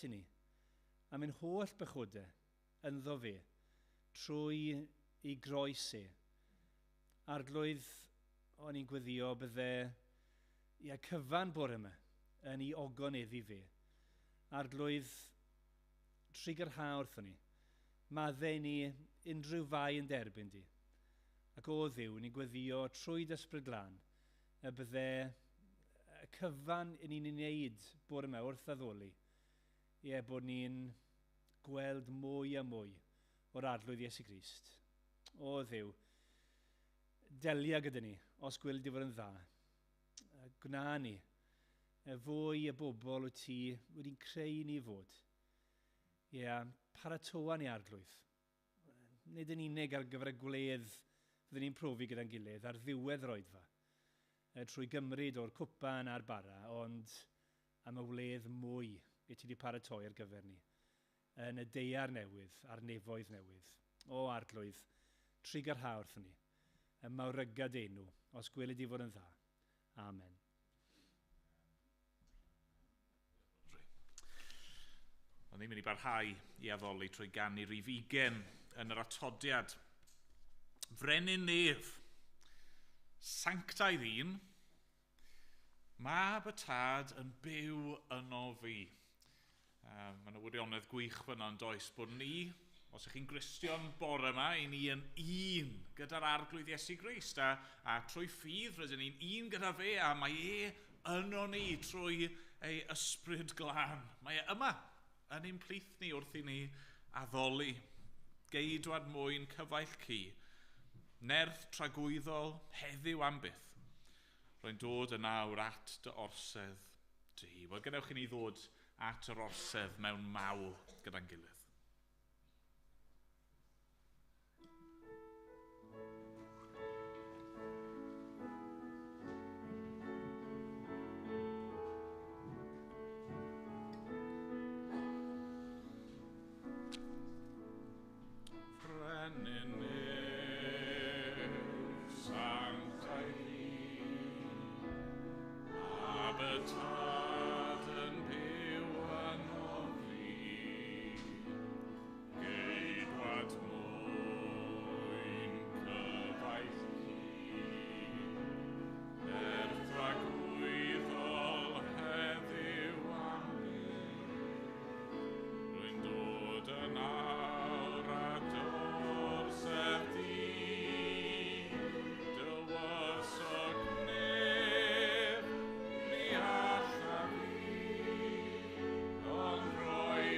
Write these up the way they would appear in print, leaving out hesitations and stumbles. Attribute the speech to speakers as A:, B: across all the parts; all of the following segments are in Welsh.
A: i ni am ein holl bechodau ynddo fe trwy ei groes e. Arglwydd, o'n i'n gweddio bydde ia cyfan bore yma yn ei ogoneddu fe. Arglwydd, trugarha wrthon ni. Maddau ni unrhyw fai yn derbyn di. Ac o Dduw, ni'n gweddio trwy dy Ysbryd Glân y bydde y cyfan i ni'n ei wneud bore yma wrth addoli, ie, bod ni'n gweld mwy a mwy o'r Arglwydd Iesu Grist. O Dduw, delia gyda ni, os gweli di fod yn dda. Gwna ni fwy y bobl wyt ti wedi'n creu ni fod. Ie, paratoa ni Arglwydd. Nid yn unig ar gyfer y gwledd fyddwn ni'n profi gyda'n gilydd ar ddiwedd yr oedfa, trwy gymryd o'r cwpan a'r bara, ond am y wledd mwy i ti wedi paratoi ar gyfer ni, yn y daear newydd a'r nefoedd newydd. O Arglwydd, trugarha wrthon ni, y mawryga dy enw, os gweli di fod yn dda. Amen.
B: O'n i'n mynd i barhau i addoli trwy ganu rhif 20 yn yr atodiad. Frenin nef, sanctaidd un, mab y tad yn byw yno fi. Mae yna wirionedd gwych fyna yn does, bod ni, os ych chi'n Gristion bore yma, i ni yn un gyda'r Arglwydd Iesu Grist, a trwy ffydd rydyn ni'n un gyda fe, a mae e yno ni trwy ei ysbryd glân. Mae e yma, yn ein plith ni wrth i ni addoli. Geidwad mwyn cyfaill cu, nerth tragwyddol heddiw am byth. Rwy'n dod yn awr at dy orsedd di. Wel, gadewch i ni ddod at yr orsedd mewn mawl gyda'n gilydd. Frenin nef, sanctaidd un, mab y tad yn byw yno fi, geidwad mwyn cyfaill cu, nerth tragwyddol heddiw am byth. Rwy'n dod yn awr at orsedd di, dywysog nef, ni allaf fi, ond rhoi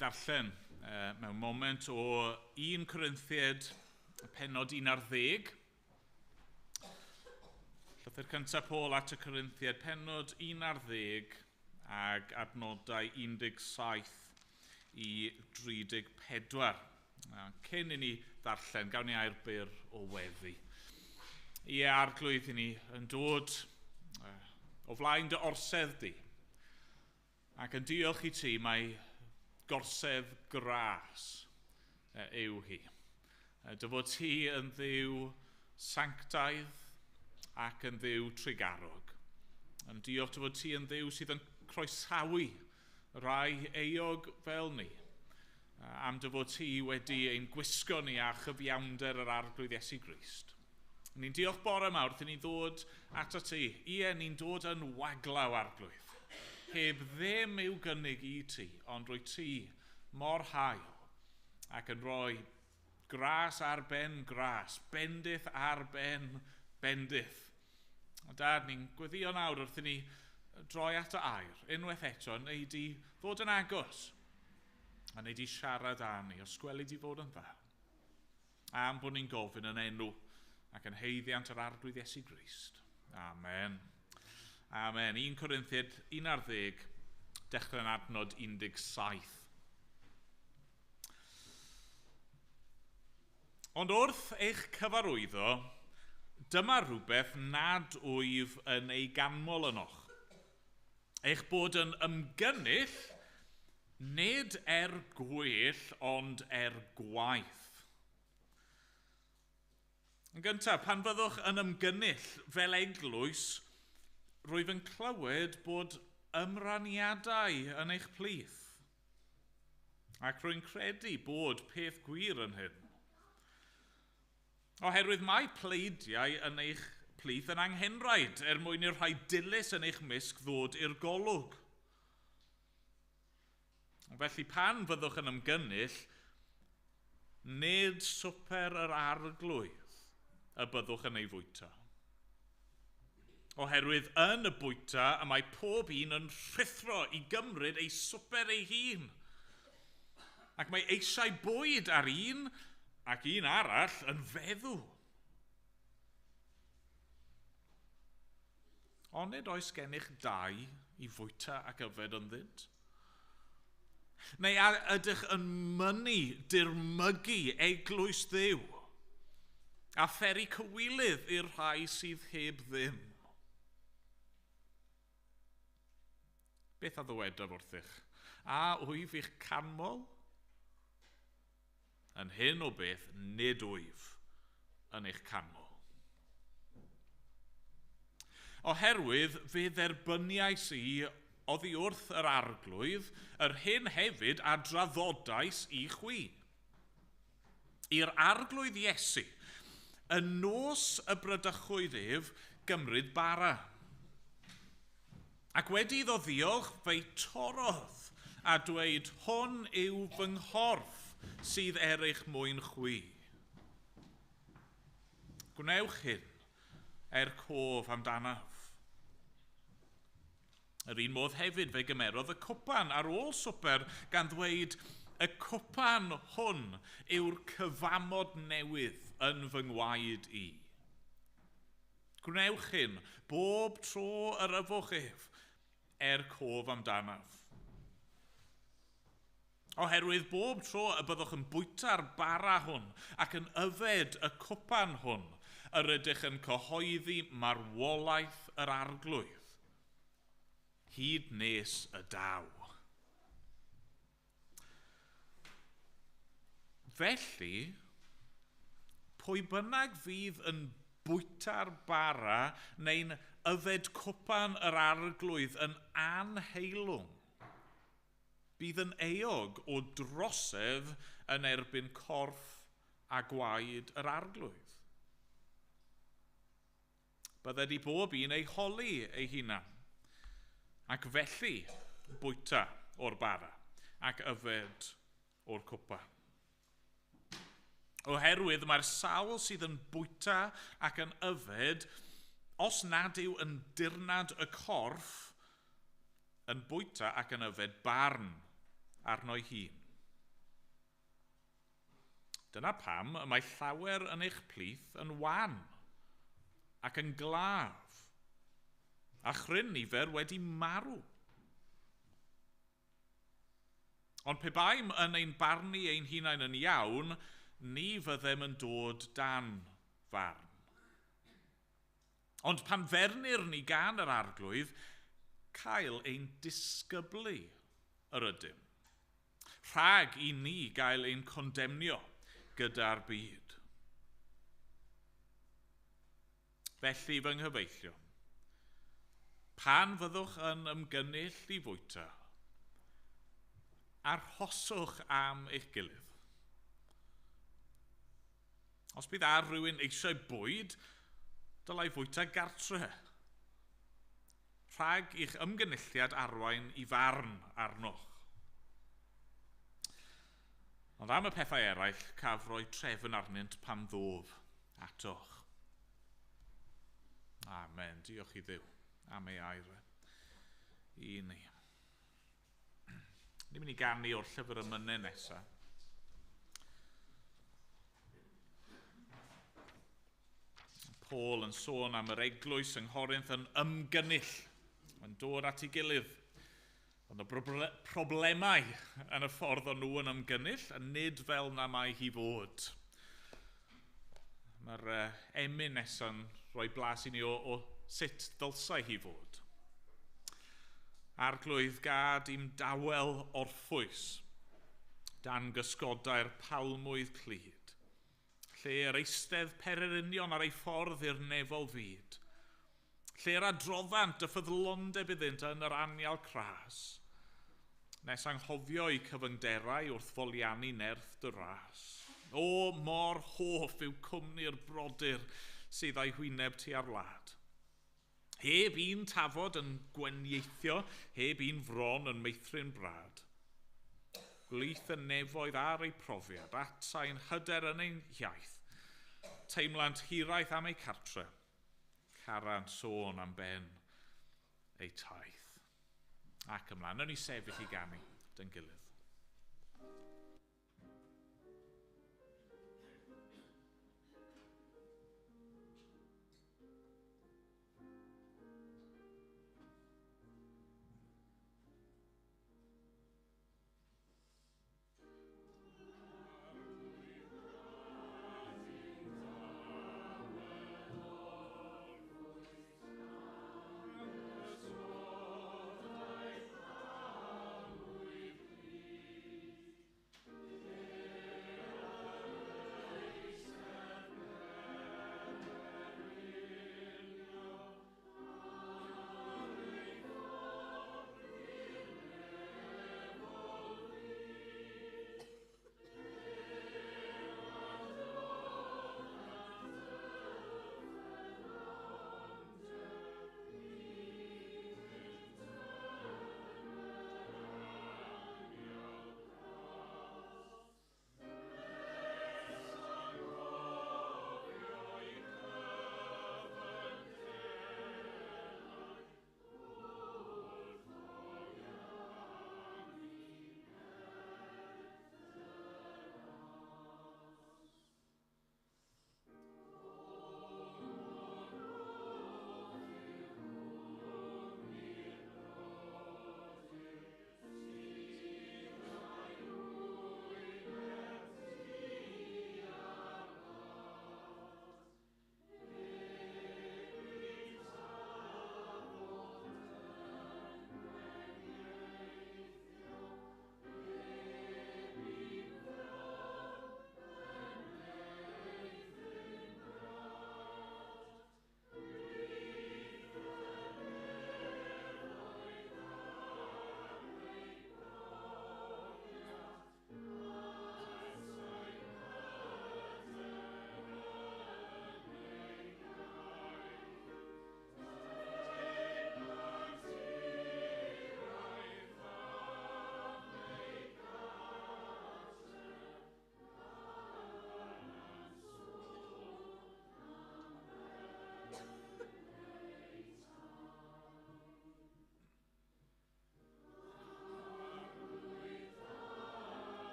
B: ddarllen mewn moment o 1 Corinthiaid, pennod 11. Llythyr cyntaf Paul at y Corinthiaid, pennod 11 ag adnodau 17 i 34. Cyn i ni ddarllen, gawn ni air byr o weddi. Ie, Arglwydd, i ni yn dod o flaen dy orsedd di, ac yn diolch i ti mae gorsedd gras yw hi. Dy fod ti yn Dduw sanctaidd ac yn Dduw trugarog. Yn diolch dy fod ti yn Dduw sydd yn croesawu rai euog fel ni, am dy fod ti wedi ein gwisgo ni â chyfiawnder yr Arglwydd Iesu Grist. Ni'n diolch bore yma wrth i ni ddod ato ti. Ie, ni'n dod yn waglaw, Arglwydd. Heb ddim i'w gynnig i ti, ond rwy ti mor hael ac yn rhoi gras ar ben gras, bendith ar ben bendith. A Dad, ni'n gweddio nawr wrth i ni droi at y air, unwaith eto, neu di fod yn agos, a neu di siarad â ni, os gweli di fod yn dda. Am bod ni'n gofyn yn enw ac yn haeddiant yr Arglwydd Iesu Grist. Amen. Amen. 1 Corinthiaid 11, dechrau'n adnod 17. Ond wrth eich cyfarwyddo, dyma rhywbeth nad wyf yn ei ganmol ynoch. Eich bod yn ymgynnull, nid er gwell, ond er gwaith. Yn gyntaf, pan fyddwch yn ymgynnull fel eglwys, rwyf yn clywed bod ymraniadau yn eich plith. Ac rwy'n credu bod peth gwir yn hyn. Oherwydd mae pleidiau yn eich plith yn anghenraid er mwyn i'r rhai dilys yn eich mysg ddod i'r golwg. Felly pan fyddwch yn ymgynnull, nid swper yr Arglwydd y byddwch yn ei fwyta. Oherwydd yn y bwyta y mae pob un yn rhuthro i gymryd ei swper ei hun. Ac mae eisiau bwyd ar un ac un arall yn feddw. Onid oes gennych dai i fwyta ac yfed ynddynt? Neu a ydych yn mynnu dirmygu eglwys Dduw a pheri cywilydd i'r rhai sydd heb ddim? Beth a ddywedaf wrthych? A wyf i'ch canmol? Yn hyn o beth, nid wyf yn eich canmol. Oherwydd fe dderbyniais i oddi wrth yr Arglwydd yr hyn hefyd a draddodais i chwi. I'r Arglwydd Iesu, y nos y bradychwyd ef, gymryd bara. Ac wedi iddo ddiolch, fe'i torrodd a dweud, hwn yw fy nghorff sydd er eich mwyn chwi. Gwnewch hyn er cof amdanaf. Yr un modd hefyd fe gymerodd y cwpan ar ôl swper gan ddweud, y cwpan hwn yw'r cyfamod newydd yn fy ngwaed i. Gwnewch hyn bob tro yr yfwch ef, er cof amdanaf. Oherwydd bob tro y byddwch yn bwyta'r bara hwn ac yn yfed y cwpan hwn, yr ydych yn cyhoeddi marwolaeth yr Arglwydd, hyd nes y daw. Felly, pwy bynnag fydd yn bwyta'r bara neu'n yfed cwpan yr Arglwydd yn anheilwng, bydd yn euog o drosedd yn erbyn corff a gwaed yr Arglwydd. Bydded i bob un ei holi ei hunan, ac felly bwyta o'r bara ac yfed o'r cwpan. Oherwydd mae'r sawl sydd yn bwyta ac yn yfed, os nad yw yn dirnad y corff, yn bwyta ac yn yfed barn arno'i hun. Dyna pam y mae llawer yn eich plith yn wan ac yn glaf, a chryn nifer wedi marw. Ond pe baem yn ein barnu ein hunain yn iawn, ni fyddem yn dod dan farn. Ond pan fernir ni gan yr Arglwydd, cael ein disgyblu yr ydym. Rhag i ni gael ein condemnio gyda'r byd. Felly, fy nghyfeillion, pan fyddwch yn ymgynnull i fwyta, arhoswch am eich gilydd. Os bydd ar rhywun eisiau bwyd, dylai fwyta gartre. Rhag i'ch ymgynulliad arwain i farn arnoch. Ond am y pethau eraill, caf roi trefn arnynt pan ddof atoch. Amen. Diolch i Dduw am ei air i ni. Ni'n mynd i ganu o'r llyfr emynau nesaf. Paul yn sôn am yr eglwys yng Nghorinth yn ymgynnull, yn dod at ei gilydd. Ond y problemau yn y ffordd o'n nhw yn ymgynnull, a nid fel na mae hi fod. Mae'r emyn nesa'n rhoi blas i ni o sut ddylsai hi fod. Arglwydd gad i'm dawel orffwys, dan gysgodau'r palmwydd clyd, lle yr eistedd pererinion ar ei ffordd i'r nefol fyd, lle yr adroddant y ffyddlondeb iddynt yn yr anial cras, nes anghofio eu cyfyngderau wrth foliannu nerth dy ras. O, mor hoff yw cwmni'r brodyr sydd â'i hwyneb tua'r wlad. Heb un tafod yn gwenieithio, heb un fron yn meithrin brad. Gwlith y nefoedd ar ei profiad, atsain hyder yn ein hiaith. Teimlant hiraeth am eu cartre, carant sôn am ben eu taith. Ac ymlaen, nawn ni sefyll i ganu dy'n gilydd.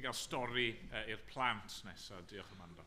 B: Ni'n mynd i gael stori i'r plant nesaf. Diolch, Amanda.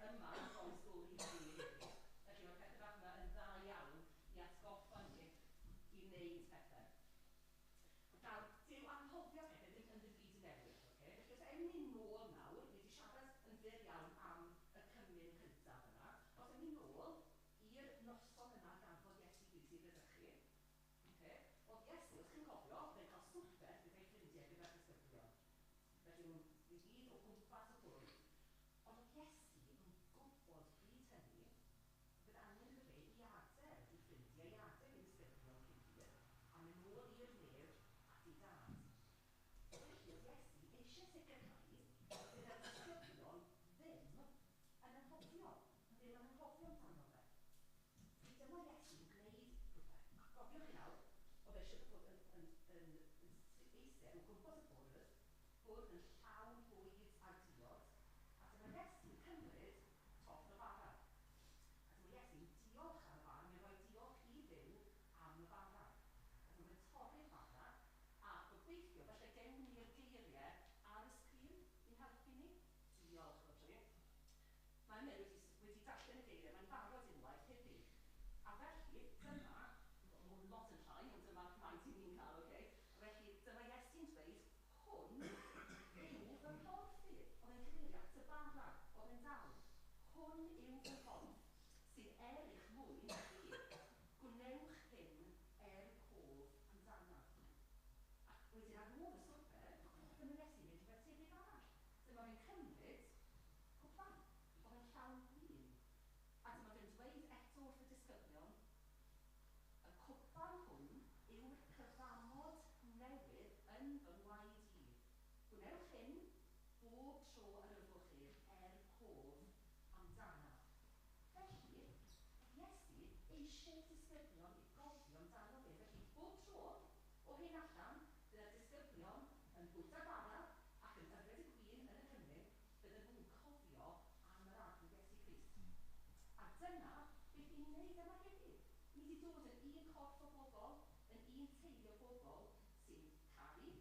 C: Dyma rhoi stori i ni heddi. Felly mae'r pethau bach yma yn dda iawn i atgoffa ni i wneud pethau. Nawr, dyw anghofio pethau ddim yn ddim byd newydd. Okay? Felly os ewn ni nôl nawr, ni wedi siarad yn fyr iawn am y cymun cyntaf yna. Os ewn ni nôl i'r noson yna gafodd Iesu Grist ei fradychu, okay? Oedd Iesu, os chi'n cofio, oedd e'n cael swper gyda'i ffrindiau, gyda'r disgyblion. Felly nhw'n i gyd o gwmpas y bwrdd. Ond oedd Iesu yn gwybod pryd hynny, bydd angen iddo fe i adael ei ffrindiau, i adael ei ddisgyblion cyn hir, a mynd nôl i'r nef at ei dad. Felly oedd Iesu eisiau sicrhau bydd y disgyblion ddim yn anghofio, ddim yn anghofio amdano fe. Felly dyma Iesu'n gwneud rhywbeth. A gofiwch chi nawr, oedd e eisiau bod yn eistedd o gwmpas y bwrdd, bwrdd yn llawn bwyd a diod, a dyma Iesu'n cymryd torth o fara. A dyma Iesu'n diolch am y bara, mae'n rhoi diolch i Dduw am y bara. A dyma fe'n torri'r bara, a gobeithio, felly gewn ni'r geiriau ar y sgrin i'n helpu ni. Diolch, Rhodri. Mae Mary wedi darllen y geiriau, mae'n barod unwaith heddi. A felly, dyma, mae'n lot yn llai, ond dyma'r maint i ni'n cael, oce? A felly, dyma Iesu'n dweud, hwn yw fy nghorff i. Oedd e'n cyfeirio at y bara, oedd e'n dal. Hwn yw fy nghorff sydd er eich mwyn chi. Gwnewch hyn er cof amdanaf. Ac wedyn ar ôl y swper, dyma Iesu'n gwneud rhywbeth tebyg arall. Dyma fe'n cymryd cwpan, oedd yn llawn gwin. A dyma fe'n dweud eto wrth y disgyblion, y cwpan hwn yw'r cyfamod newydd yn fy ngwaed i. Gwnewch hyn bob tro yr yfwch chi er cof amdanaf. Felly, Iesu eisiau disgyblion i gofio amdano fe. Felly, bob tro o hyn allan, byddai'r disgyblion yn bwyta bara ac yn yfed y gwin yn y cymun, bydden nhw'n cofio am yr Arglwydd Iesu Grist. A dyna beth ni'n wneud yma heddi. Ni wedi dod yn un corff o bobl, yn un teulu o bobl sy'n caru,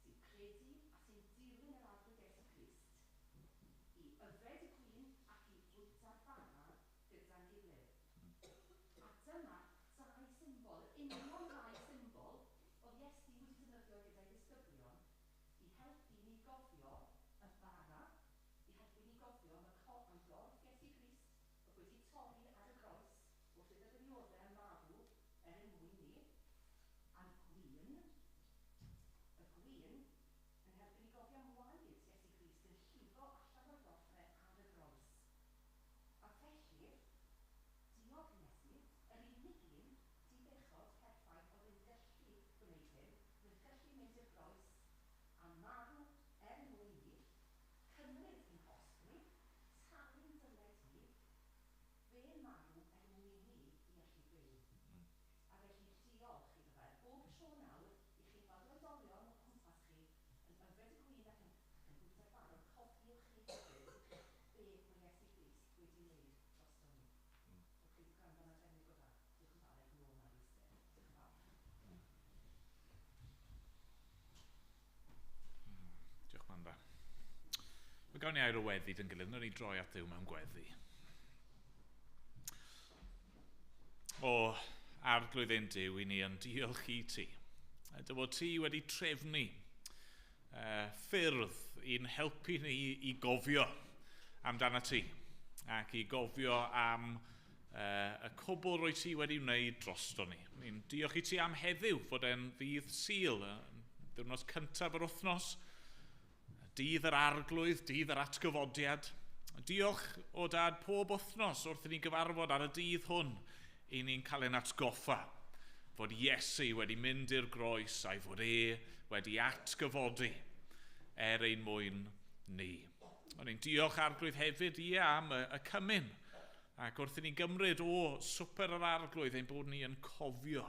C: sy'n credu a sy'n dilyn yr Arglwydd Iesu Grist i yfed y gwin ac i fwyta'r bara gyda'n gilydd. A dyma dau symbol, yr union ddau symbol oedd Iesu wedi defnyddio gyda'i ddisgyblion i helpu ni gofio y bara, i helpu ni gofio am am gorff Iesu Grist oedd wedi torri ar y groes wrth iddo fe ddioddef a marw er ein mwyn ni, a'r gwin, y gwin yn helpu ni gofio am waed Iesu Grist yn llifo allan o'r gorff e ar y groes. A felly, diolch i Iesu, yr unig un dibechod perffaith oedd yn gallu gwneud hyn, oedd yn gallu mynd i'r groes a marw er mwyn ni, cymryd ein cosb ni, talu'n dyled ni, fe'n marw er mwyn ni i allu byw. A felly diolch iddo fe, bob tro nawr i chi gweld oedolion o cwmpas chi yn yfed y gwin ac yn bwyta'r bara, cofiwch chi hefyd be mae Iesu Grist wedi wneud drosto ni. Oedd chi wedi gwrando'n arbennig o dda. Diolch yn fawr, ewch nôl nawr i eistedd. Diolch yn fawr.
B: Diolch, Manda. Mae gawn ni air o weddi dyn gilydd, wnawn ni droi at Dduw mewn gweddi. O, Arglwydd ein Duw, i ni yn diolch i ti. Dy fod ti wedi trefnu ffyrdd i'n helpu ni i gofio amdano ti ac i gofio am y cwbl rwy ti wedi wneud drosto ni. Ni'n diolch i ti am heddiw fod e'n ddydd Sul, diwrnod cyntaf yr wythnos, dydd yr Arglwydd, dydd yr atgyfodiad. Diolch o dad pob wythnos wrth i ni gyfarfod ar y dydd hwn i ni'n cael ein atgoffa fod Iesu wedi mynd i'r groes a'i fod e wedi atgyfodi er ein mwyn ni. O'n i'n diolch Arglwydd hefyd i am y cymun ac wrth i ni gymryd o swper yr Arglwydd ein bod ni yn cofio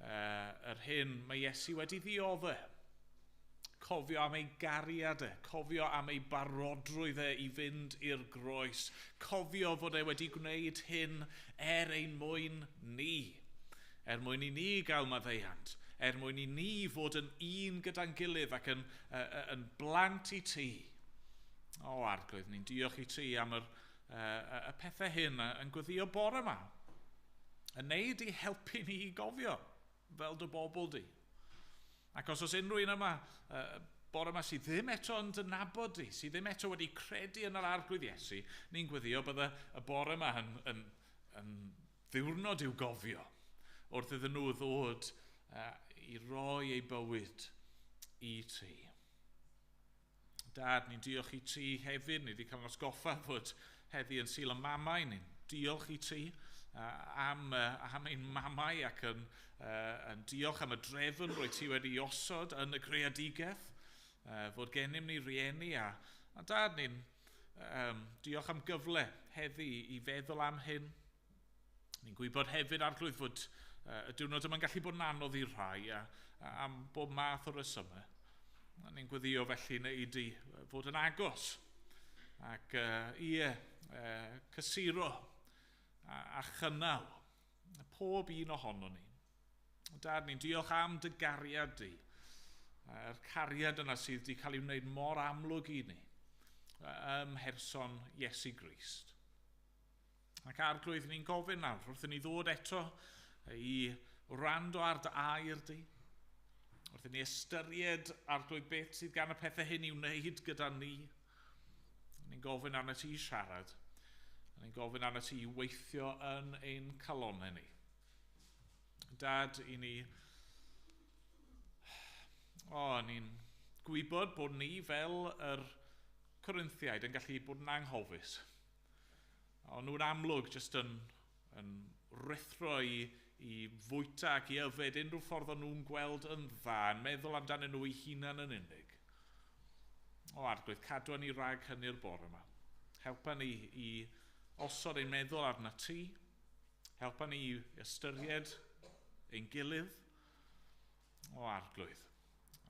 B: yr hyn mae Iesu wedi ddioddef. Cofio am ei gariad e, cofio am ei barodrwydd e i fynd i'r groes, cofio fod e wedi gwneud hyn er ein mwyn ni, er mwyn i ni gael maddeuant, er mwyn i ni fod yn un gyda'n gilydd ac yn blant i ti. O, Arglwydd, ni'n diolch i ti am y pethau hyn yn gweddio bore yma. Yn neud i helpu ni i gofio fel dy bobl di. Ac os oes unrhyw un yma bore yma sydd ddim eto yn dy nabod di, sydd ddim eto wedi credu yn yr Arglwydd Iesu, ni'n gweddio bydde y bore yma yn ddiwrnod i'w gofio wrth iddyn nhw ddod i roi eu bywyd i ti. Dad, ni'n diolch i ti hefyd. Ni wedi cael yn atgoffa fod heddi yn Sul y Mamau. Ni'n diolch i ti am ein mamau ac yn diolch am y drefn rwy ti wedi osod yn y greadigaeth, fod gennym ni rieni a dad, ni'n diolch am gyfle heddi i feddwl am hyn. Ni'n gwybod hefyd, Arglwydd, fod y diwrnod yma'n gallu bod yn anodd i'r rhai a am bob math o resymau. A ni'n gweddio felly neu di fod yn agos ac cysuro a chynnal pob un ohono ni. Dad, ni'n diolch am dy gariad di, yr cariad yna sydd wedi cael ei wneud mor amlwg i ni ym mherson Iesu Grist. Ac Arglwydd, ni'n gofyn nawr, wrth i ni ddod eto i wrando ar dy air di, wrth i ni ystyried, Arglwydd, beth sydd gan y pethau hyn i wneud gyda ni, ni'n gofyn arnat ti i siarad, a ni'n gofyn arnat ti i weithio yn ein calonnau ni. Dad, i ni... ni'n gwybod bod ni fel yr Corinthiaid yn gallu bod yn anghofus. Ond nhw'n amlwg jyst yn rhuthro i fwyta ac i yfed unrhyw ffordd o'n nhw'n gweld yn dda, yn meddwl amdanyn nhw eu hunain yn unig. O, Arglwydd, cadwa ni rhag hynny'r bore yma. Helpa ni i osod ein meddwl arna ti. Helpa ni i ystyried ein gilydd. O, Arglwydd,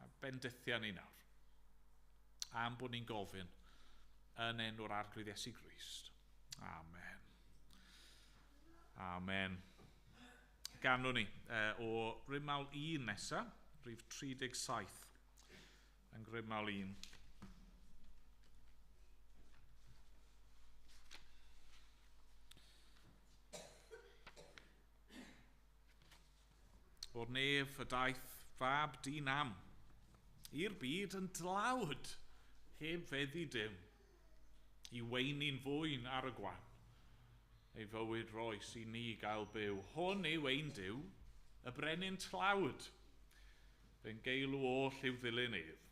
B: a bendithia ni nawr. Am bod ni'n gofyn yn enw'r Arglwydd Iesu Grist. Amen. Amen. Ganwn ni o Rymawl 1 nesaf, rhif 37 yn Rymawl 1. O'r nef y daeth fab dyn am, i'r byd yn dlawd, heb feddu dim, i weini'n fwyn ar y gwan. Ei fywyd roes i ni gael byw. Hwn yw ein Duw, y brenin tlawd. Fe'n geilw oll i'w ddilyn ef.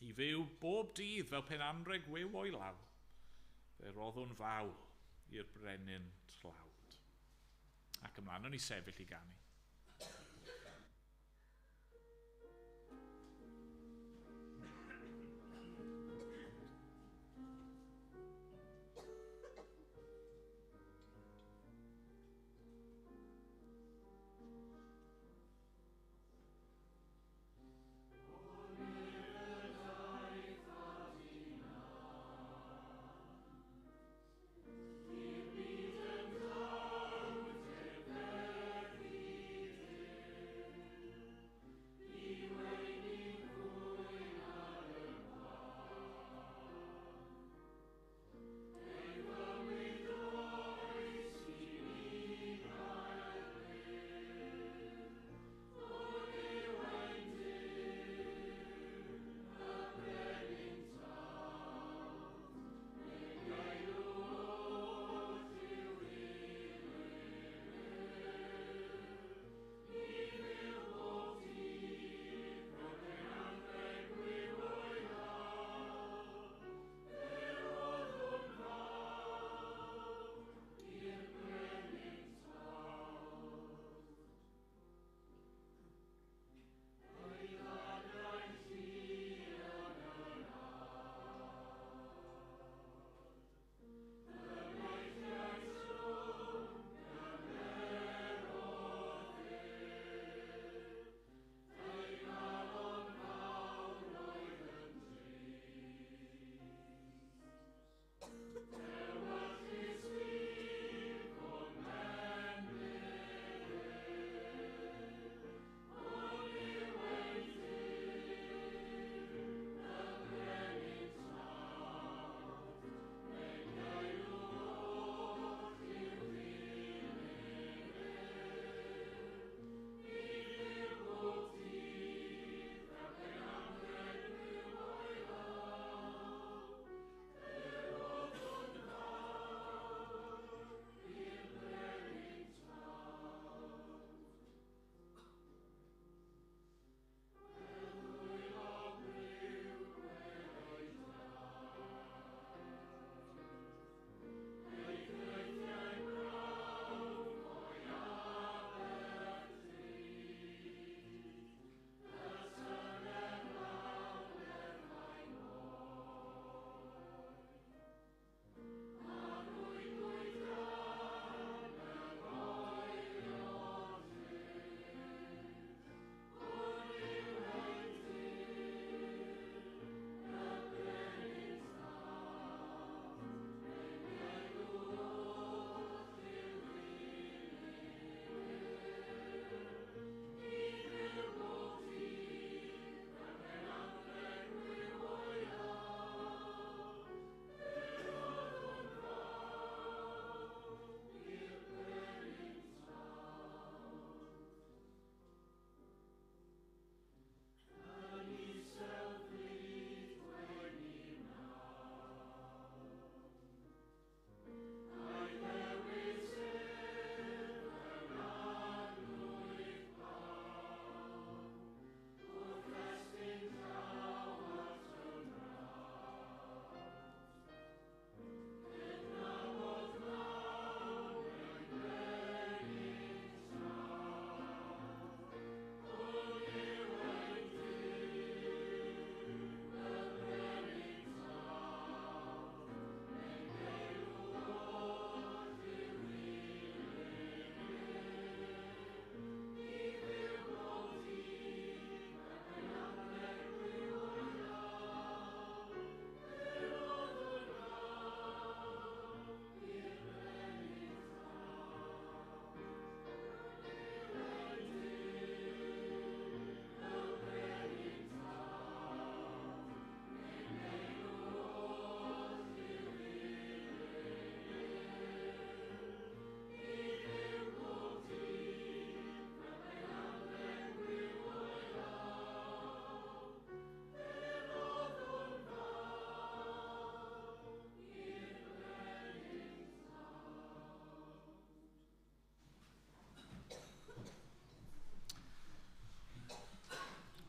B: I fyw bob dydd fel pen anrheg wiw o'i law. Fe roddwn fawl i'r brenin tlawd. Ac ymlaen o'n i sefyll i ganu.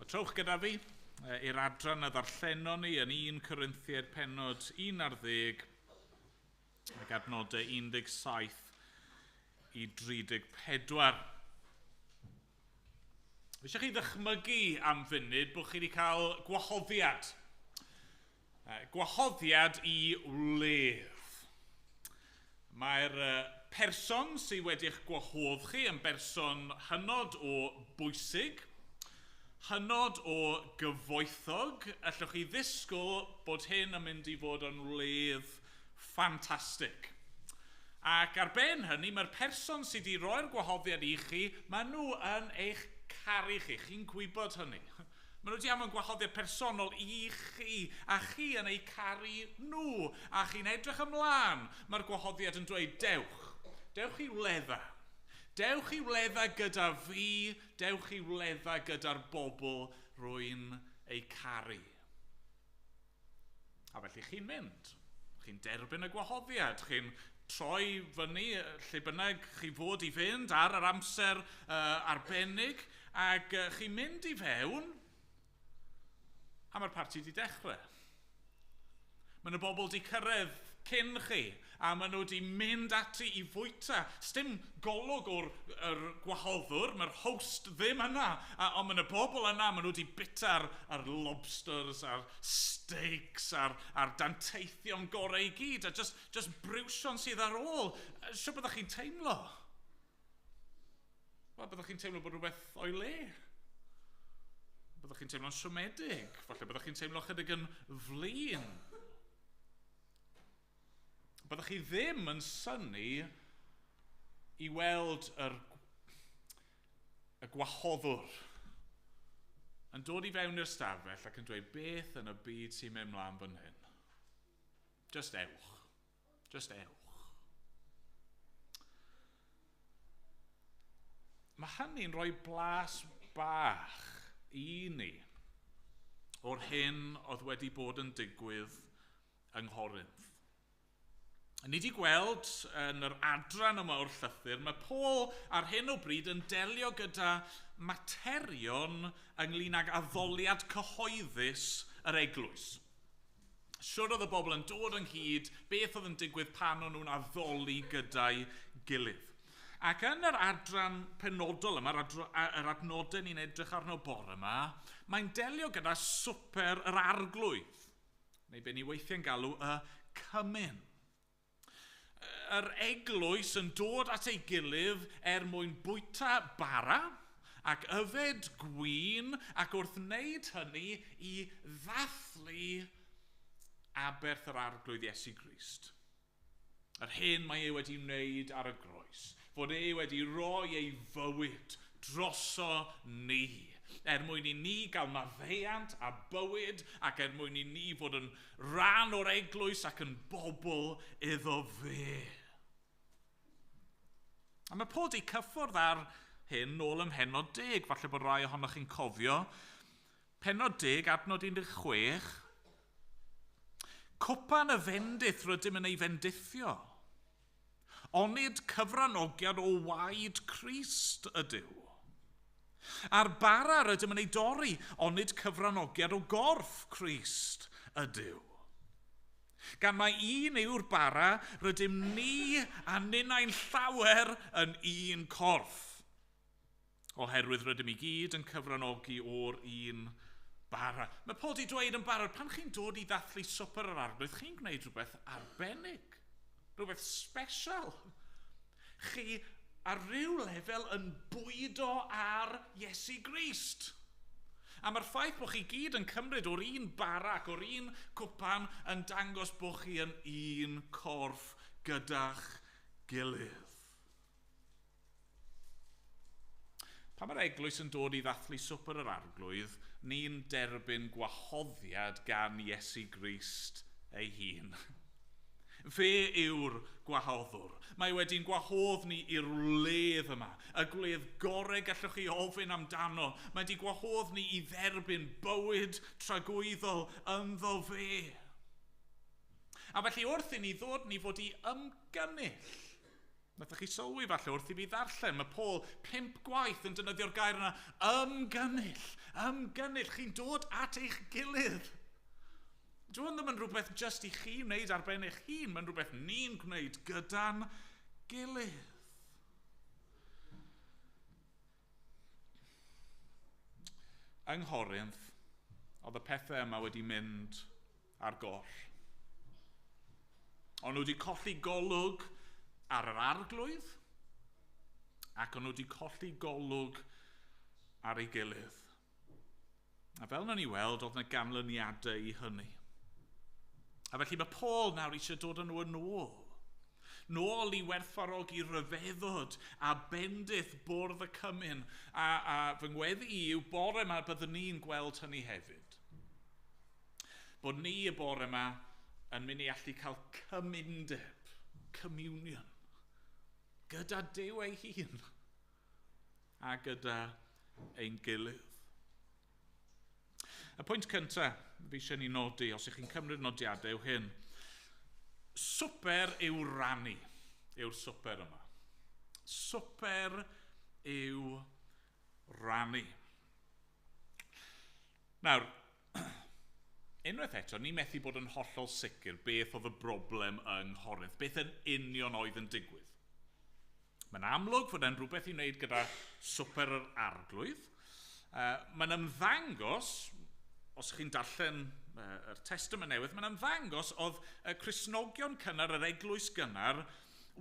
B: trowch gyda fi i'r adran a ddarllenon ni yn 1 Corinthiaid pennod 11 ac adnodau 17 i 34. Fi eisiau chi ddychmygu am funud bod chi wedi cael gwahoddiad. Gwahoddiad i wledd. Mae'r person sydd wedi'ch gwahodd chi yn berson hynod o bwysig, hynod o gyfoethog. Allwch chi ddisgwyl bod hyn yn mynd i fod yn wledd ffantastig. Ac ar ben hynny, mae'r person sydd wedi rhoi'r gwahoddiad i chi, maen nhw yn eich caru chi. Chi'n gwybod hynny. Maen nhw wedi anfon gwahoddiad personol i chi, a chi yn eu caru nhw, a chi'n edrych ymlaen. Mae'r gwahoddiad yn dweud, dewch, dewch i wledda. Dewch i wledda gyda fi, dewch i wledda gyda'r bobl rwy'n eu caru. A felly chi'n mynd. Chi'n derbyn y gwahoddiad, chi'n troi fyny lle bynnag chi fod i fynd ar yr amser arbennig, ac chi'n mynd i fewn, a mae'r parti wedi dechrau. Mae yna bobl wedi cyrraedd cyn chi, a maen nhw wedi mynd ati i fwyta. Sdim golwg o'r gwahoddwr, mae'r host ddim yna, ond mae yna bobl yna, maen nhw wedi bita'r lobsters, a'r steaks, a'r danteithion gorau i gyd, a just briwsion sydd ar ôl. Sut byddwch chi'n teimlo? Wel, byddwch chi'n teimlo bod rhywbeth o'i le. Byddwch chi'n teimlo'n siomedig, falle byddwch chi'n teimlo chydig yn flin. Byddwch chi ddim yn synnu i weld y gwahoddwr yn dod i fewn i'r stafell ac yn dweud beth yn y byd sy'n mynd mlaen fan hyn. Just ewch. Just ewch. Mae hynny'n rhoi blas bach i ni o'r hyn oedd wedi bod yn digwydd yng Nghorinth. Ni wedi gweld yn yr adran yma o'r llythyr, mae Paul ar hyn o bryd yn delio gyda materion ynglyn ag addoliad cyhoeddus yr eglwys. Siwr oedd y bobl yn dod ynghyd, beth oedd yn digwydd pan o'n nhw'n addoli gyda'i gilydd. Ac yn yr adran penodol yma, yr adnodau ni'n edrych arno bore yma, mae'n delio gyda swper yr arglwydd, neu be ni weithiau'n galw y cymun. Yr eglwys yn dod at ei gilydd er mwyn bwyta bara ac yfed gwin ac wrth wneud hynny i ddathlu aberth yr arglwydd Iesu Grist. Yr hyn mae e wedi wneud ar y groes, fod e wedi rhoi ei fywyd droso ni, er mwyn i ni gael maddeuant a bywyd ac er mwyn i ni fod yn rhan o'r eglwys ac yn bobl iddo fe. A mae Paul wedi cyffwrdd ar hyn nôl ym mhennod 10, falle bod rai ohonoch chi'n cofio. Pennod 10, adnod 16. Cwpan y fendith rydym yn ei fendithio. Onid cyfranogiad o waed Crist ydyw. A'r bara rydym yn ei dorri, onid cyfranogiad o gorff Crist ydyw. Gan mai un yw'r bara, rydym ni a ninnau'n llawer yn un corff. Oherwydd rydym i gyd yn cyfranogi o'r un bara. Mae Paul wedi dweud yn barod, pan chi'n dod i ddathlu swper yr arglwydd, chi'n gwneud rhywbeth arbennig, rhywbeth special. Chi ar ryw lefel yn bwydo ar Iesu Grist. A mae'r ffaith bod chi gyd yn cymryd o'r un bara ac o'r un cwpan yn dangos bod chi yn un corff gyda'ch gilydd. Pan mae'r eglwys yn dod i ddathlu swper yr arglwydd, ni'n derbyn gwahoddiad gan Iesu Grist ei hun. Fe yw'r gwahoddwr. Mae wedi'n gwahodd ni i'r wledd yma, y gwledd gorau gallwch chi ofyn amdano. Mae wedi gwahodd ni i dderbyn bywyd tragwyddol ynddo fe. A felly wrth i ni ddod ni fod i ymgynnull. Nathoch chi sylwi falle wrth i fi ddarllen, mae Paul 5 gwaith yn defnyddio'r gair yna, ymgynnull, Ymgynnull, chi'n dod at eich gilydd. Dyw hwn ddim yn rhywbeth jyst i chi wneud ar ben eich hun, mae'n rhywbeth ni'n gwneud gyda'n gilydd. Yng Nghorinth, oedd y pethau yma wedi mynd ar goll. O'n nhw wedi colli golwg ar yr arglwydd, ac o'n nhw wedi colli golwg ar ei gilydd. A fel nawn ni weld, oedd yna ganlyniadau i hynny. A felly mae Paul nawr eisiau dod â nhw yn ôl. Nôl i werthfawrogi rhyfeddod a bendith bwrdd y cymun. A fy ngweddi i yw bore yma byddwn ni'n gweld hynny hefyd. Bod ni y bore yma yn mynd i allu cael cymundeb, communion, gyda Duw ei hun a gyda ein gilydd. Y pwynt cyntaf fi eisiau ni nodi, os ych chi'n cymryd nodiadau, yw hyn. Swper yw rannu, yw'r swper yma. Swper yw rannu. Nawr, unwaith eto, ni methu bod yn hollol sicr beth oedd y broblem yng Nghorinth, beth yn union oedd yn digwydd. Mae'n amlwg fod e'n rhywbeth i wneud gyda swper yr arglwydd. Mae'n ymddangos, os chi'n darllen yr Testament Newydd, mae'n ymddangos oedd y Cristnogion cynnar, yr eglwys gynnar,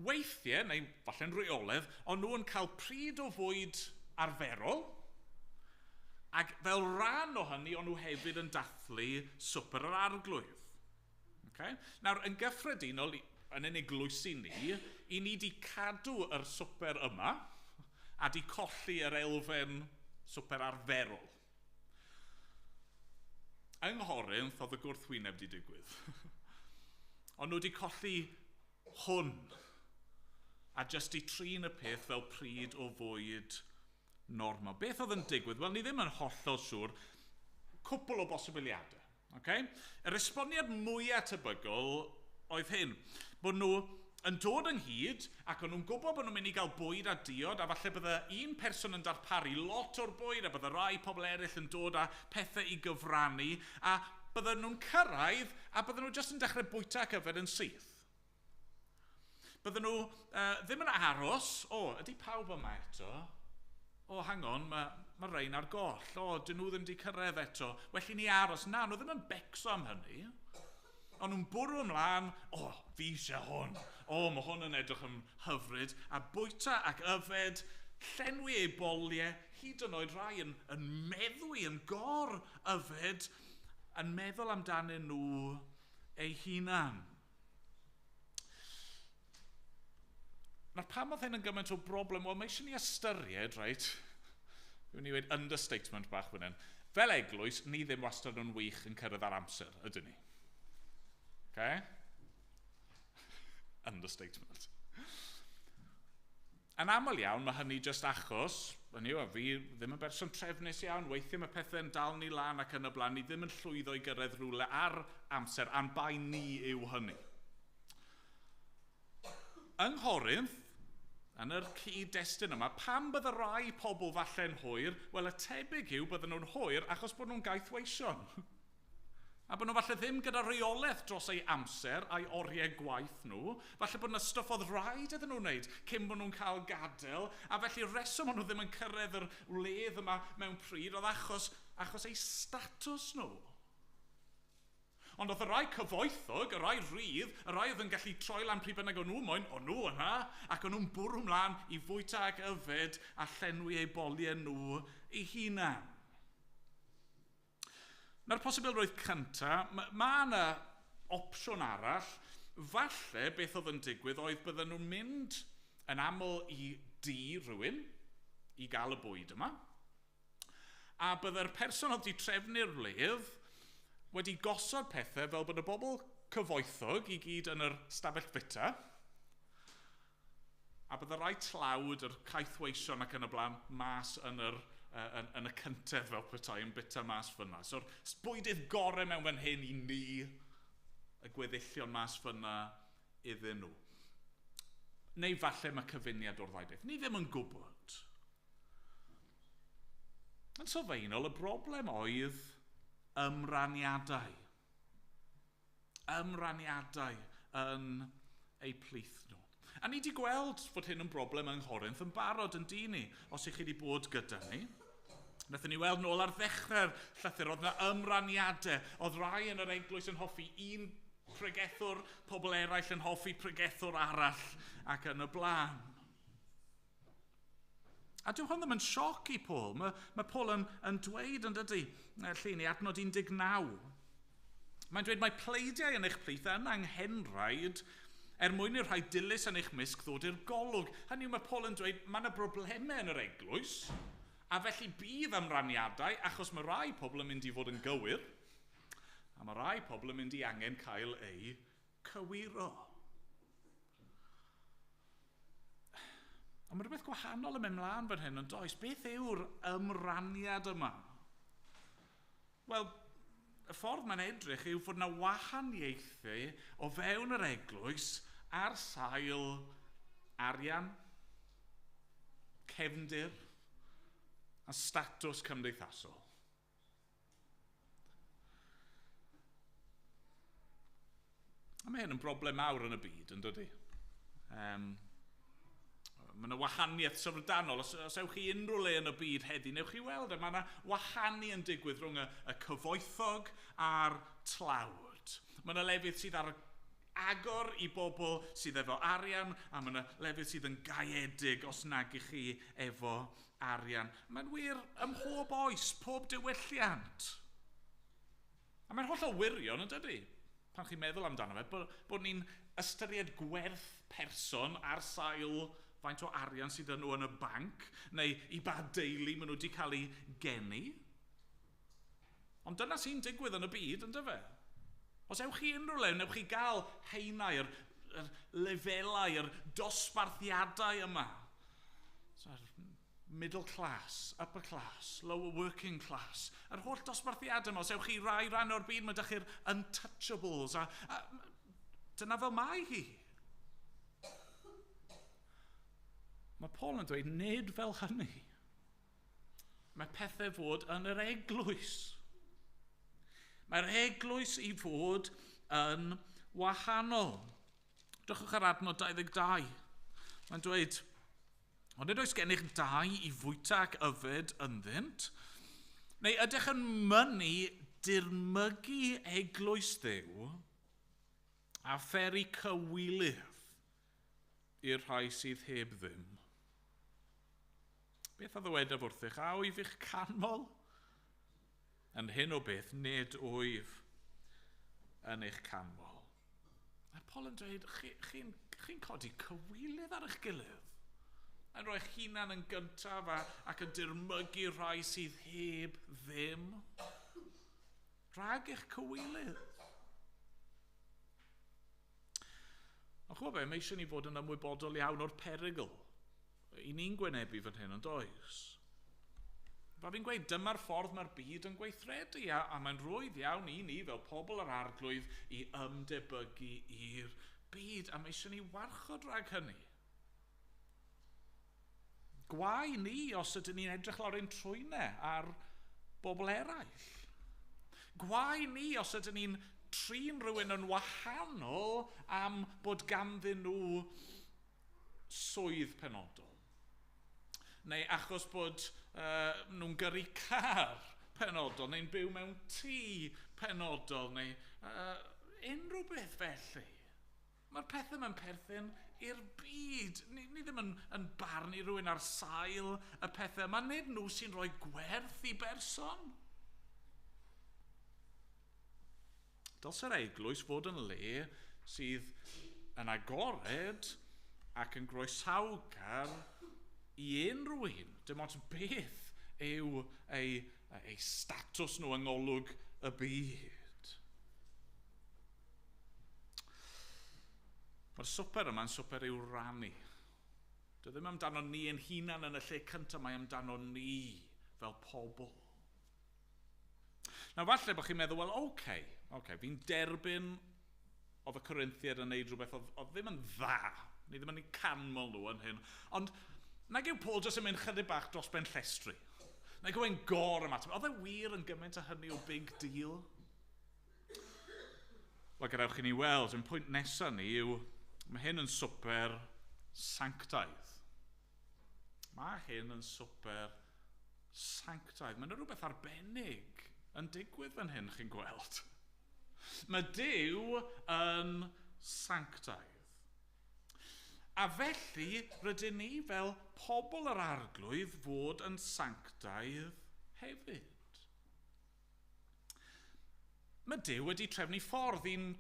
B: weithiau, neu falle'n rheolaidd, o'n nhw yn cael pryd o fwyd arferol, ac fel rhan o hynny, o'n nhw hefyd yn dathlu swper yr arglwydd. Okay? Nawr, yn gyffredinol, yn ein eglwysi ni, i ni di cadw yr swper yma a di colli yr elfen swper arferol. Yng Nghorinth, oedd y gwrthwyneb di digwydd. Ond nhw di colli hwn a jyst i trin y peth fel pryd o fwyd normal. Beth oedd yn digwydd? Wel, ni ddim yn hollol siŵr. Cwpl o bosibiliadau. Okay? Yr esboniad mwyaf tebygol oedd hyn, bod nhw yn dod ynghyd ac o'n nhw'n gwybod bod nhw'n mynd i gael bwyd a diod, a falle bydde un person yn darparu lot o'r bwyd a bydde rai pobl eraill yn dod â pethau i gyfrannu, a bydden nhw'n cyrraedd a bydden nhw jyst yn dechrau bwyta ac yfed yn syth. Bydden nhw ddim yn aros, o, ydy pawb yma eto? O, hang on, mae rhain ar goll. O, dyn nhw ddim wedi cyrraedd eto. Well i ni aros. Na, nhw ddim yn becso am hynny. Ond nhw'n bwrw ymlaen, o, fi eisiau hwn. O, mae hwn yn edrych yn hyfryd. A bwyta ac yfed, llenwi eu boliau, hyd yn oed rai yn meddwi, yn gor yfed, yn meddwl amdanyn nhw eu hunan. Nawr, pam oedd hyn yn gymaint o broblem? Wel, mae eisiau ni ystyried, reit? Fi'n mynd i weud understatement bach fan hyn. Fel eglwys, ni ddim wastad yn wych yn cyrraedd ar amser, ydyn ni? Okay? Understatement. Yn aml iawn, mae hynny jyst achos, hynny yw, fi ddim yn berson trefnus iawn, weithiau mae pethau'n dal ni lan ac yn y blaen, ni ddim yn llwyddo i gyrraedd rhywle ar amser, a'n bai ni yw hynny. Yng Nghorinth, yn yr cyd-destun yma, pam bydde rai pobl falle'n hwyr? Wel, y tebyg yw bydden nhw'n hwyr achos bod nhw'n gaethweision. A bod nhw falle ddim gyda reolaeth dros eu amser a'i oriau gwaith nhw. Falle bod yna stwff oedd rhaid iddyn nhw wneud cyn bod nhw'n cael gadael. A felly reswm o'n nhw ddim yn cyrraedd yr wledd yma mewn pryd oedd achos eu statws nhw. Ond oedd y rai cyfoethog, y rai rhydd, y rai oedd yn gallu troi lan pryd bynnag o'n nhw moyn, o'n nhw yna, ac o'n nhw'n bwrw mlaen i fwyta ac yfed a llenwi eu boliau nhw eu hunan. Na'r posibilrwydd cyntaf, mae yna opsiwn arall. Falle beth oedd yn digwydd oedd bydden nhw'n mynd yn aml i dŷ rhywun i gael y bwyd yma. A bydde'r person oedd wedi trefnu'r wledd wedi gosod pethau fel bod y bobl cyfoethog i gyd yn yr stafell fita, a bydde rai tlawd, yr caethweision ac yn y blaen, mas yn yr yn y cyntedd fel petai yn bita mas fyna. So'r bwydydd gorau mewn fan hyn i ni, y gweddillion mas fyna iddyn nhw. Neu falle mae cyfuniad o'r ddau beth. Ni ddim yn gwybod. Yn sylfaenol, y broblem oedd ymraniadau. Ymraniadau yn eu plith nhw. A ni wedi gweld fod hyn yn broblem yng Nghorinth yn barod yn dyn ni, os ych chi wedi bod gyda ni. Wnaethon ni weld nôl ar ddechrau'r llythyr, oedd yna ymraniadau. Oedd rai yn yr eglwys yn hoffi un pregethwr, pobl eraill yn hoffi pregethwr arall ac yn y blaen. A dyw hwn ddim yn sioc i Paul. Mae Paul yn dweud yn dydy, lle ni adnod 19. Mae'n dweud mae pleidiau yn eich plith yn anghenraid er mwyn i'r rhai dilys yn eich mysg ddod i'r golwg. Hynny yw, mae Paul yn dweud mae yna broblemau yn yr eglwys, a felly bydd ymraniadau, achos mae rai pobl yn mynd i fod yn gywir, a mae rai pobl yn mynd i angen cael eu cywiro. Ond mae rhywbeth gwahanol yn mynd mlaen fan hyn, yn does? Beth yw'r ymraniad yma? Wel, y ffordd mae'n edrych yw fod yna wahaniaethu o fewn yr eglwys ar sail arian, cefndir a statws cymdeithasol. A mae hyn yn broblem mawr yn y byd, yn dydy? Mae yna wahaniaeth syfrdanol. Os ewch chi unrhyw le yn y byd heddi, newch chi weld, mae yna wahanu yn digwydd rhwng y cyfoethog a'r tlawd. Mae yna lefydd sydd ar agor i bobl sydd efo arian, a mae yna lefydd sydd yn gaeedig os nag i chi efo arian. Mae'n wir ym mhob oes, pob diwylliant. A mae'n hollol wirion, yn dydy? Pan chi'n meddwl amdano fe, bod ni'n ystyried gwerth person ar sail faint o arian sydd yn nhw yn y banc, neu i ba deulu maen nhw wedi cael eu geni. Ond dyna sy'n digwydd yn y byd, yn dyfe? Os ewch chi unrhyw le, newch chi gael haenau, yr lefelau, yr dosbarthiadau yma. So, middle class, upper class, lower working class, yr holl dosbarthiadau yma. Os ewch chi rai ran o'r byd, mae dych chi'r untouchables. A dyna fel mae hi. Mae Paul yn dweud, nid fel hynny. Mae pethau fod yn yr eglwys. Mae'r eglwys i fod yn wahanol. Drychwch ar adnod 22. Mae'n dweud, ond nid oes gennych dai i fwyta ac yfed ynddynt, neu ydych yn mynnu dirmygu eglwys Dduw a pheri cywilydd i'r rhai sydd heb ddim. Beth a ddywedaf wrthych, a wyf i'ch canmol? Yn hyn o beth, nid wyf yn eich canmol. Mae Paul yn dweud, chi'n codi cywilydd ar eich gilydd. Yn rhoi eich hunan yn gyntaf ac yn dirmygu rhai sydd heb ddim. Rhag eich cywilydd. Ond ch'mod be, mae eisiau ni fod yn ymwybodol iawn o'r perygl. I ni'n gwynebu fan hyn, yn does? Fel fi'n gweud, dyma'r ffordd mae'r byd yn gweithredu, a mae'n rhwydd iawn i ni fel pobl yr arglwydd i ymdebygu i'r byd, a mae eisiau ni warchod rhag hynny. Gwae ni os ydyn ni'n edrych lawr ein trwynau ar bobl eraill. Gwae ni os ydyn ni'n trin rhywun yn wahanol am bod ganddyn nhw swydd penodol. Neu achos bod nhw'n gyrru car penodol, neu'n byw mewn tŷ penodol, neu unrhyw beth felly. Mae'r pethau yma'n perthyn i'r byd. Ni ddim yn barnu rhywun ar sail y pethau yma. Nid nhw sy'n rhoi gwerth i berson. Dylse'r eglwys fod yn le sydd yn agored ac yn groesawgar i unrhyw un. Dim ots beth yw ei statws nhw yng ngolwg y byd. Mae'r swper yma'n swper i'w rannu. Dyw ddim amdano ni ein hunan yn y lle cyntaf, mae amdano ni fel pobl. Nawr falle bod chi'n meddwl, wel, oce, fi'n derbyn oedd y Corinthiaid yn neud rhywbeth oedd ddim yn dda. Ni ddim yn eu canmol nhw yn hyn. Ond nag yw Paul jyst yn mynd chydig bach dros ben llestri. Nag yw e'n gor ymateb. Oedd e wir yn gymaint o hynny o big deal? Wel, gadewch i ni weld, yn pwynt nesaf ni yw, mae hyn yn swper sanctaidd. Mae hyn yn swper sanctaidd. Mae yna rhywbeth arbennig yn digwydd fan hyn, chi'n gweld. Mae Duw yn sanctaidd. A felly, rydyn ni fel pobl yr Arglwydd fod yn sanctaidd hefyd. Mae Duw wedi trefnu ffordd i'n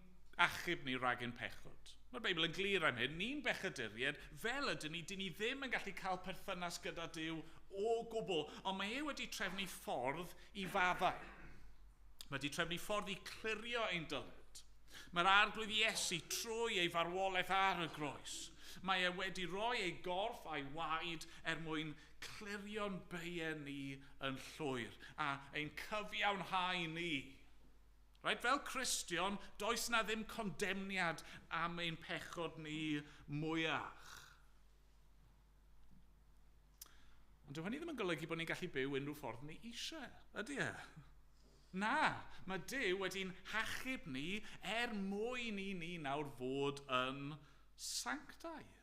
B: achub ni rhag ein pechod. Mae'r Beibl yn glir am hyn. Ni'n bechaduriaid, fel ydyn ni, dyn ni ddim yn gallu cael perthynas gyda Duw o gwbl, ond mae e wedi trefnu ffordd i faddau. Mae wedi trefnu ffordd i clirio ein dyled. Mae'r Arglwydd Iesu trwy ei farwolaeth ar y groes. Mae e wedi rhoi ei gorff a'i waed er mwyn clirio'n beiau ni yn llwyr a ein cyfiawnhau ni. Right? Fel Cristion, does na ddim condemniad am ein pechod ni mwyach. Ond dyw hynny ddim yn golygu bod ni'n gallu byw unrhyw ffordd ni eisiau, ydy e? Na, mae Duw wedi'n hachub ni er mwyn i ni nawr fod yn sanctaidd.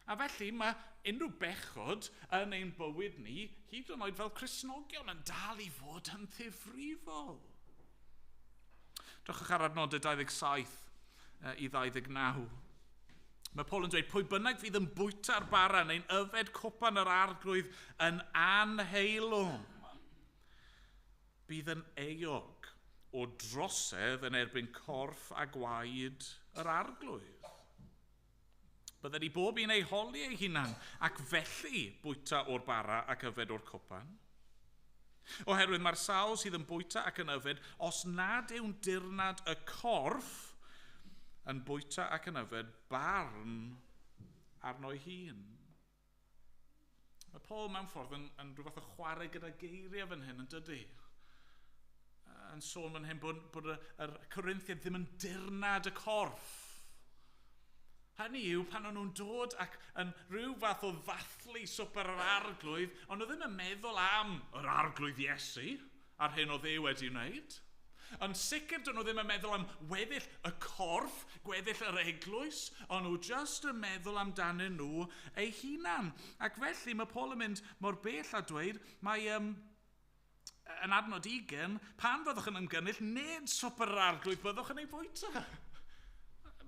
B: A felly mae unrhyw bechod yn ein bywyd ni, hyd yn oed fel Cristnogion, yn dal i fod yn ddifrifol. Drychwch ar adnodau 27 i 29. Mae Paul yn dweud, pwy bynnag fydd yn bwyta'r bara neu'n yfed cwpan yr Arglwydd yn anheilwng, bydd yn euog o drosedd yn erbyn corff a gwaed yr Arglwydd. Bydden ni bob un ei holi ei hunan, ac felly bwyta o'r bara ac yfed o'r cwpan. Oherwydd mae'r sawl sydd yn bwyta ac yn yfed, os nad yw'n dirnad y corff, yn bwyta ac yn yfed barn arno'i hun. Mae Paul mewn ffordd yn rhyw fath o chwarae gyda geiriau fan hyn, yn dydy? Yn sôn fan hyn bod yr Corinthiaid ddim yn dirnad y corff. Hynny yw, pan o'n nhw'n dod ac yn rhyw fath o ddathlu swper yr Arglwydd, ond nhw ddim yn meddwl am yr Arglwydd Iesu a'r hyn oedd e wedi wneud. Yn sicr, dyn nhw ddim yn meddwl am weddill y corff, gweddill yr eglwys, ond nhw just yn meddwl amdanyn nhw eu hunan. Ac felly mae Paul yn mynd mor bell a dweud, mae yn adnod 20, pan fyddwch yn ymgynnull, nid swper yr Arglwydd byddwch yn ei fwyta.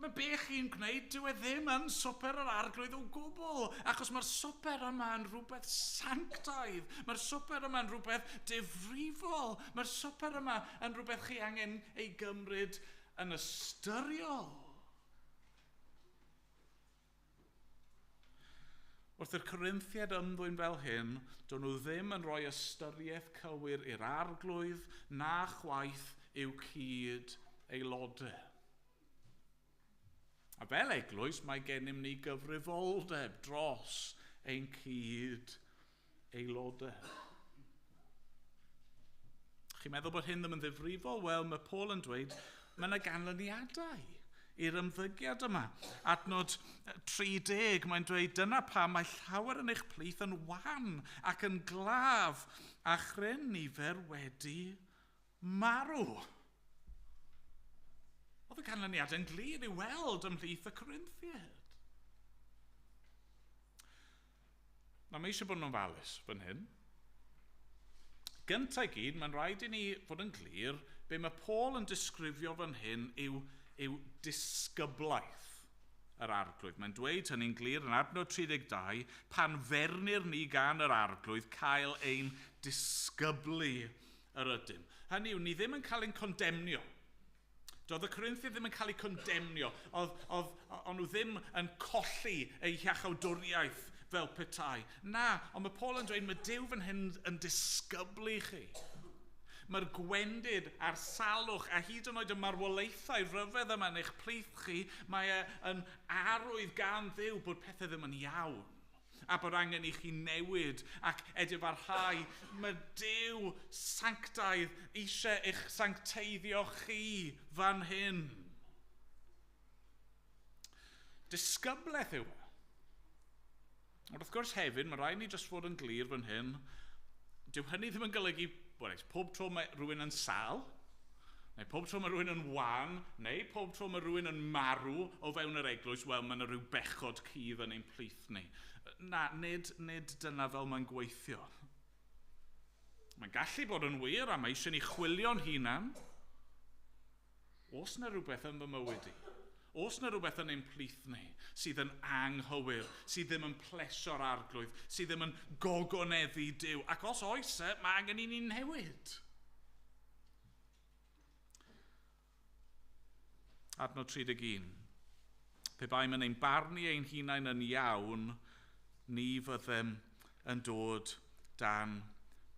B: Mae be chi'n gwneud, dyw e ddim yn swper yr Arglwydd o gwbl, achos mae'r swper yma yn rhywbeth sanctaidd, mae'r swper yma yn rhywbeth difrifol, mae'r swper yma yn rhywbeth chi angen ei gymryd yn ystyriol. Wrth i'r Corinthiaid ymddwyn fel hyn, do'n nhw ddim yn rhoi ystyriaeth cywir i'r Arglwydd na chwaith i'w cyd aelodau. A fel eglwys, mae gennym ni gyfrifoldeb dros ein cyd aelodau. Chi'n meddwl bod hyn ddim yn ddifrifol? Wel, mae Paul yn dweud, mae yna ganlyniadau i'r ymddygiad yma. Adnod 30, mae'n dweud, dyna pam mae llawer yn eich plith yn wan ac yn glaf a chryn nifer wedi marw. Oedd y canlyniadau yn glir i weld ymhlith y Corinthiaid. Na, mae eisiau bod yn ofalus fan hyn. Gyntaf i gyd, mae'n rhaid i ni fod yn glir, be mae Paul yn disgrifio fan hyn yw disgyblaeth yr Arglwydd. Mae'n dweud hynny'n glir yn adnod 32, pan fernir ni gan yr Arglwydd cael ein disgyblu yr ydym. Hynny yw, ni ddim yn cael ein condemnio. Doedd y Corinthiaid ddim yn cael eu condemnio, o'n nhw ddim yn colli eu hiachawdwriaeth fel petai. Na, ond mae Paul yn dweud, mae Duw fan hyn yn disgyblu chi. Mae'r gwendid a'r salwch a hyd yn oed y marwolaethau rhyfedd yma yn eich plith chi, mae e yn arwydd gan Dduw bod pethau ddim yn iawn a bod angen i chi newid ac edifarhau. Mae Duw sanctaidd eisiau eich sancteiddio chi fan hyn. Disgyblaeth yw e. Ond wrth gwrs hefyd, mae rhaid ni jyst fod yn glir fan hyn, Dyw hynny ddim yn golygu, well, pob tro mae rhywun yn sâl, neu pob tro mae rhywun yn wan, neu pob tro mae rhywun yn marw o fewn yr eglwys, wel, mae yna rhyw bechod cudd yn ein plith ni. Na, nid dyna fel mae'n gweithio. Mae'n gallu bod yn wir, a mae eisiau ni chwilio'n hunan. Oes 'na rhywbeth yn fy mywyd i? Oes 'na rhywbeth yn ein plith ni sydd yn anghywir, sydd ddim yn plesio'r Arglwydd, sydd ddim yn gogoneddu Duw? Ac os oes e, mae angen i ni newid. Adnod 31. Pe baem yn ein barnu ein hunain yn iawn, ni fyddem yn dod dan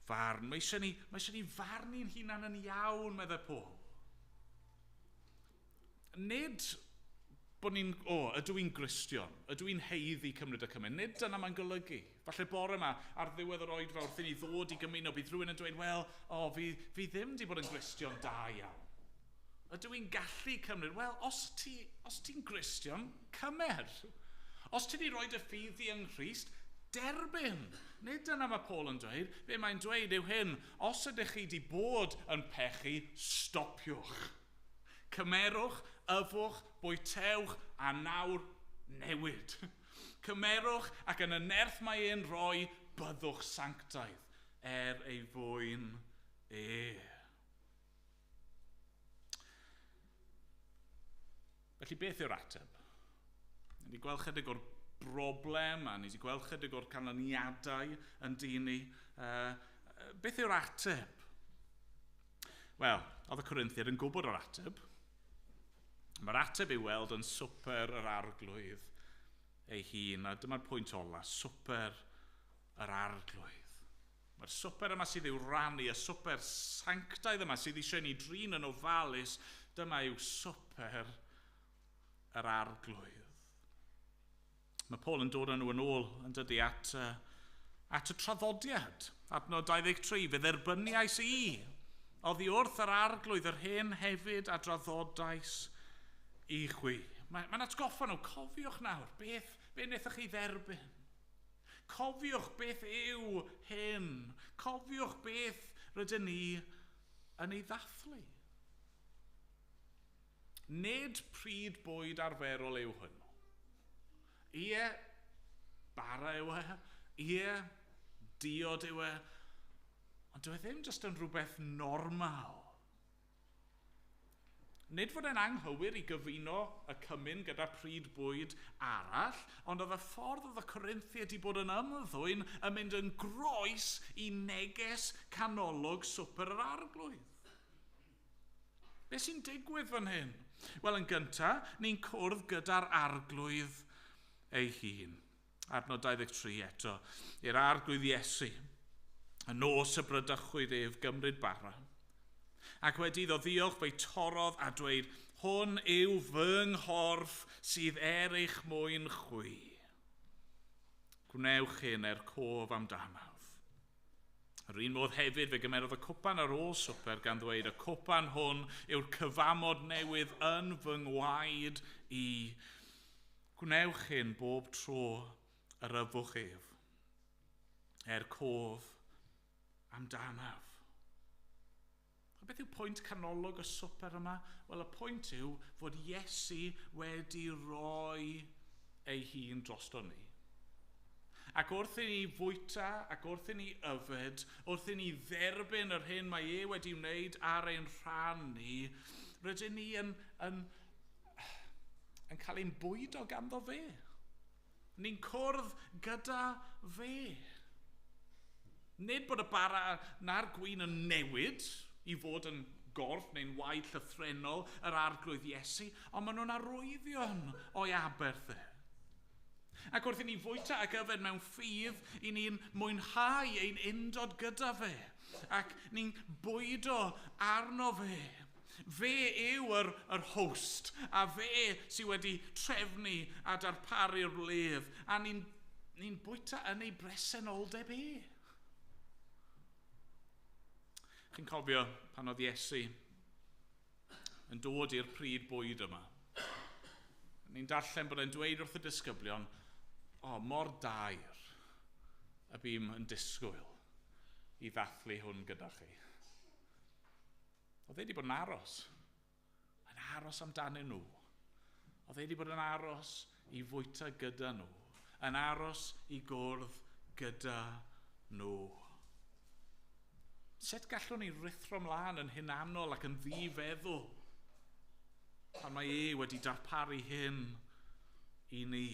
B: farn. Mae eisiau ni farnu'n hunain yn iawn, meddai Paul. Nid bod ni'n, o, oh, ydw i'n Gristion, ydw i'n haeddu cymryd y cymun? Nid dyna mae'n golygu. Falle bore yma, ar ddiwedd yr oedfa, wrth i ni ddod i gymuno, bydd rhywun yn dweud, wel, o, oh, fi ddim wedi bod yn Gristion da iawn. Ydw i'n gallu cymryd? Wel, os ti'n Gristion, cymer. Os ti wedi rhoi dy ffydd di yng Nghrist, derbyn. Nid dyna mae Paul yn dweud. Be mae'n dweud yw hyn: os ydych chi wedi bod yn pechu, stopiwch. Cymerwch, yfwch, bwytewch, a nawr newid. Cymerwch ac yn y nerth mae e'n rhoi, byddwch sanctaidd er ei fwyn e. Felly beth yw'r ateb? Ni wedi gweld chydig o'r broblem a ni wedi gweld chydig o'r canlyniadau yn dyn ni. Beth yw'r ateb? Wel, oedd y Corinthiaid yn gwybod o'r ateb. Mae'r ateb i'w weld yn swper yr Arglwydd ei hun. A dyma'r pwynt ola, swper yr Arglwydd. Mae'r swper yma sydd i'w rannu, y swper sanctaidd yma sydd eisiau ni drin yn ofalus, dyma yw swper yr Arglwydd. Mae Paul yn dod â nhw yn ôl yn dydy at y traddodiad. Adnod 23, fe dderbyniais i oddi wrth yr Arglwydd yr hyn hefyd a draddodais i chwi. Mae'n atgoffa nhw, cofiwch nawr, be wnaethoch chi dderbyn. Cofiwch beth yw hyn. Cofiwch beth rydyn ni yn ei ddathlu. Nid pryd bwyd arferol yw hwnnw. Ie, bara yw e. Ie, diod yw e. Ond dyw e ddim jyst yn rhywbeth normal. Nid fod e'n anghywir i gyfuno y cymun gyda pryd bwyd arall, ond oedd y ffordd oedd y Corinthiaid wedi bod yn ymddwyn yn mynd yn groes i neges canolog swper yr Arglwydd. Be sy'n digwydd fan hyn? Wel, yn gyntaf, ni'n cwrdd gyda'r Arglwydd ei hun. Adnod 23 eto. I'r Arglwydd Iesu, y nos y bradychwyd ef gymryd bara. Ac wedi iddo ddiolch, fe'i torrodd a dweud, hwn yw fy nghorff sydd er eich mwyn chwi. Gwnewch hyn er cof amdanaf. Yr un modd hefyd fe gymerodd y cwpan ar ôl swper gan ddweud, y cwpan hwn yw'r cyfamod newydd yn fy ngwaed i. Gwnewch hyn bob tro yr yfwch ef, er cof amdanaf. A beth yw pwynt canolog y swper yma? Wel, y pwynt yw fod Iesu wedi rhoi ei hun drosto ni. Ac wrth i ni fwyta ac wrth i ni yfed, wrth i ni dderbyn yr hyn mae e wedi wneud ar ein rhan ni, rydyn ni yn cael ein bwydo ganddo fe. Ni'n cwrdd gyda fe. Nid bod y bara na'r gwin yn newid i fod yn gorff neu'n waed llythrennol yr Arglwydd Iesu, ond maen nhw'n arwyddion o'i aberth e. Ac wrth i ni fwyta ac yfed mewn ffydd, i ni'n mwynhau ein undod gyda fe. Ac ni'n bwydo arno fe. Fe yw yr host, a fe sydd wedi trefnu a darparu'r wledd. A ni bwyta yn ei bresenoldeb e. Chi'n cofio pan oedd Iesu yn dod i'r pryd bwyd yma? Ni'n darllen bod e'n dweud wrth y disgyblion, o, mor daer y bûm yn disgwyl. i ddathlu hwn gyda chi. Oedd e wedi bod yn aros. Yn aros amdanyn nhw. Oedd e wedi bod yn aros i fwyta gyda nhw. Yn aros i gwrdd gyda nhw. Sut gallwn ni ruthro mlaen yn hunanol ac yn ddifeddwl pan mae e wedi darparu hyn i ni?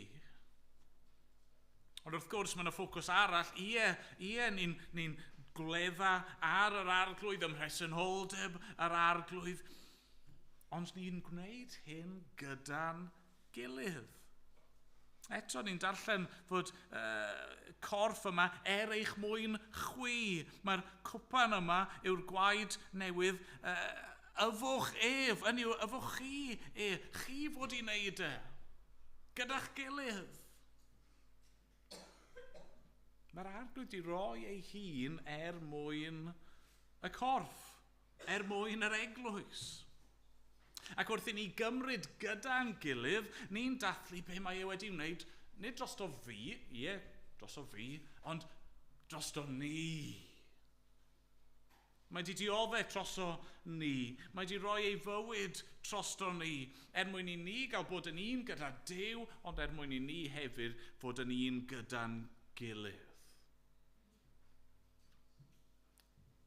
B: Ond wrth gwrs, mae yna ffocws arall. Ie, ni'n gwledda ar yr arglwydd, ym mhresenoldeb yr arglwydd. Ond ni'n gwneud hyn gyda'n gilydd. Eto ni'n darllen fod corff yma er eich mwyn chwi. Mae'r cwpan yma yw'r gwaed newydd. Yfwch ef, hynny yw, yfwch chi ef, chi fod i wneud e, gyda'ch gilydd. Mae'r arglwydd wedi rhoi ei hun er mwyn y corff, er mwyn yr eglwys. Ac wrth i ni gymryd gyda'n gilydd, ni'n dathlu be mae e wedi wneud, nid drosto fi, ie, drosto fi, ond drosto ni. Mae wedi dioddef drosto ni. Mae wedi rhoi ei fywyd drosto ni, er mwyn i ni gael bod yn un gyda Duw, ond er mwyn i ni hefyd fod yn un gyda'n gilydd.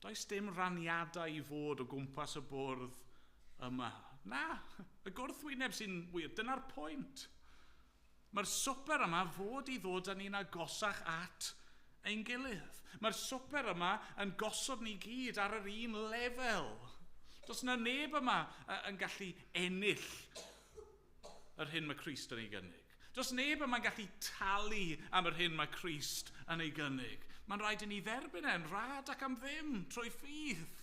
B: Does dim raniadau i fod o gwmpas y bwrdd yma. Na, y gwrthwyneb sy'n wir, dyna'r pwynt. Mae'r swper yma fod i ddod â ni'n agosach at ein gilydd. Mae'r swper yma yn gosod ni gyd ar yr un lefel. Does yna neb yma yn gallu ennill yr hyn mae Crist yn ei gynnig. Does neb yma'n gallu talu am yr hyn mae Crist yn ei gynnig. Mae'n rhaid i ni dderbyn e'n rhad ac am ddim trwy ffydd.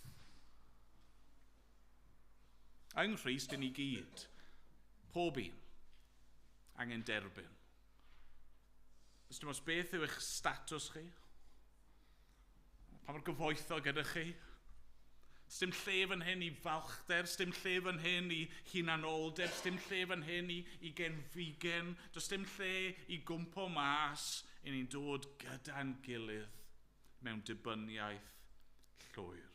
B: Yng Nghrist i ni gyd, pob un, angen derbyn. Ys dim ots beth yw eich statws chi? Pa mor gyfoethog ydych chi? Sdim lle fan hyn i falchder, sdim lle fan hyn i hunanoldeb, sdim lle fan hyn i genfigen, does dim lle i gwmpo mas i ni'n dod gyda'n gilydd mewn dibyniaeth llwyr.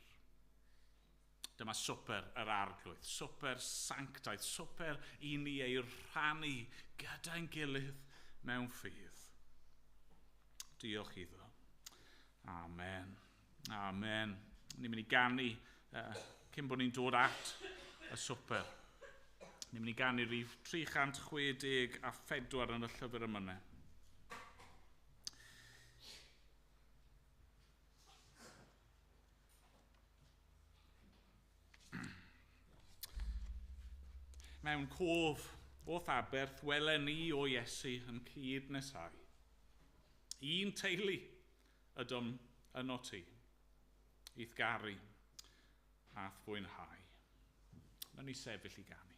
B: Dyma swper yr arglwydd, swper sanctaidd, swper i ni ei rhannu gyda'n gilydd mewn ffydd. Diolch iddo. Amen. Amen. Ni'n mynd i ganu cyn bod ni'n dod at y swper. Ni'n mynd i ganu rhif 364 yn y llyfr emynau. Mewn cof o'th aberth welen ni o Iesu yn cyd nesau. Un teulu ydym yno ti, i'th garu a'th fwynhau. Nawn ni sefyll i ganu.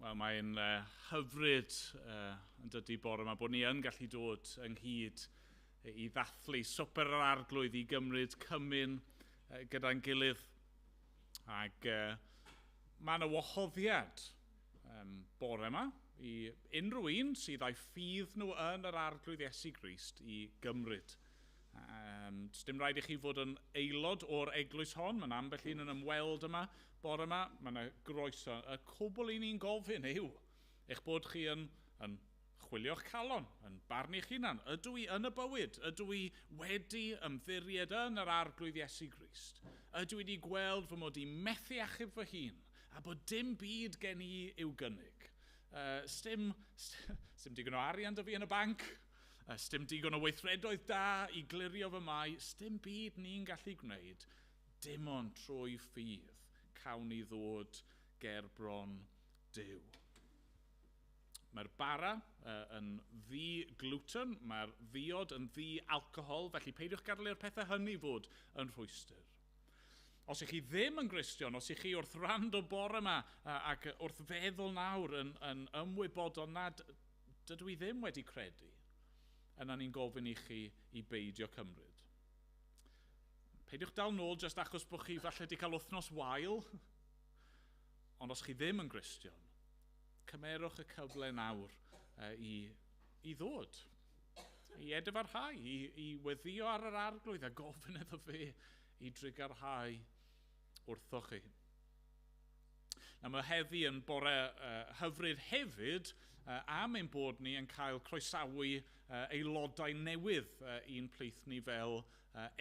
B: Wel, mae'n hyfryd yn dydy bore yma bod ni yn gallu dod ynghyd i ddathlu swper yr Arglwydd, i gymryd cymun gyda'n gilydd. Ac mae yna wahoddiad bore yma i unrhyw un sydd â'i ffydd nhw yn yr Arglwydd Iesu Grist i gymryd. Dim rhaid i chi fod yn aelod o'r eglwys hon, mae'n ambell un yn ymweld yma, bore yma, mae yna groeso. Y cwbl i ni'n gofyn yw eich bod chi yn chwilio'ch calon, yn barnu'ch hunan. Ydw i yn y bywyd? Ydw i wedi ymddiried yn yr Arglwydd Iesu Grist? Ydw i wedi gweld fy mod i methu achub fy hun a bod dim byd gen i i'w gynnig? Sdim digon o arian 'da fi yn y banc, sdim digon o weithredoedd da i glirio fy mai, sdim byd ni'n gallu gwneud, dim ond trwy ffydd cawn ni ddod ger bron Duw. Mae'r bara yn ddi-gluten, mae'r ddiod yn ddi-alcohol, felly peidiwch gadael i'r pethau hynny fod yn rhwystr. Os ych chi ddim yn Gristion, os ych chi wrth rando bore yma ac wrth feddwl nawr yn ymwybodol nad dydw i ddim wedi credu, yna ni'n gofyn i chi i beidio cymryd. Peidiwch dal nôl jyst achos bod chi falle wedi cael wythnos wael, ond os chi ddim yn Gristion, cymerwch y cyfle nawr i ddod, i edifarhau, i weddïo ar yr Arglwydd a gofyn iddo fe i drugarhau wrthoch chi. Nawr, mae heddi yn bore hyfryd hefyd am ein bod ni yn cael croesawu aelodau newydd i'n plith ni fel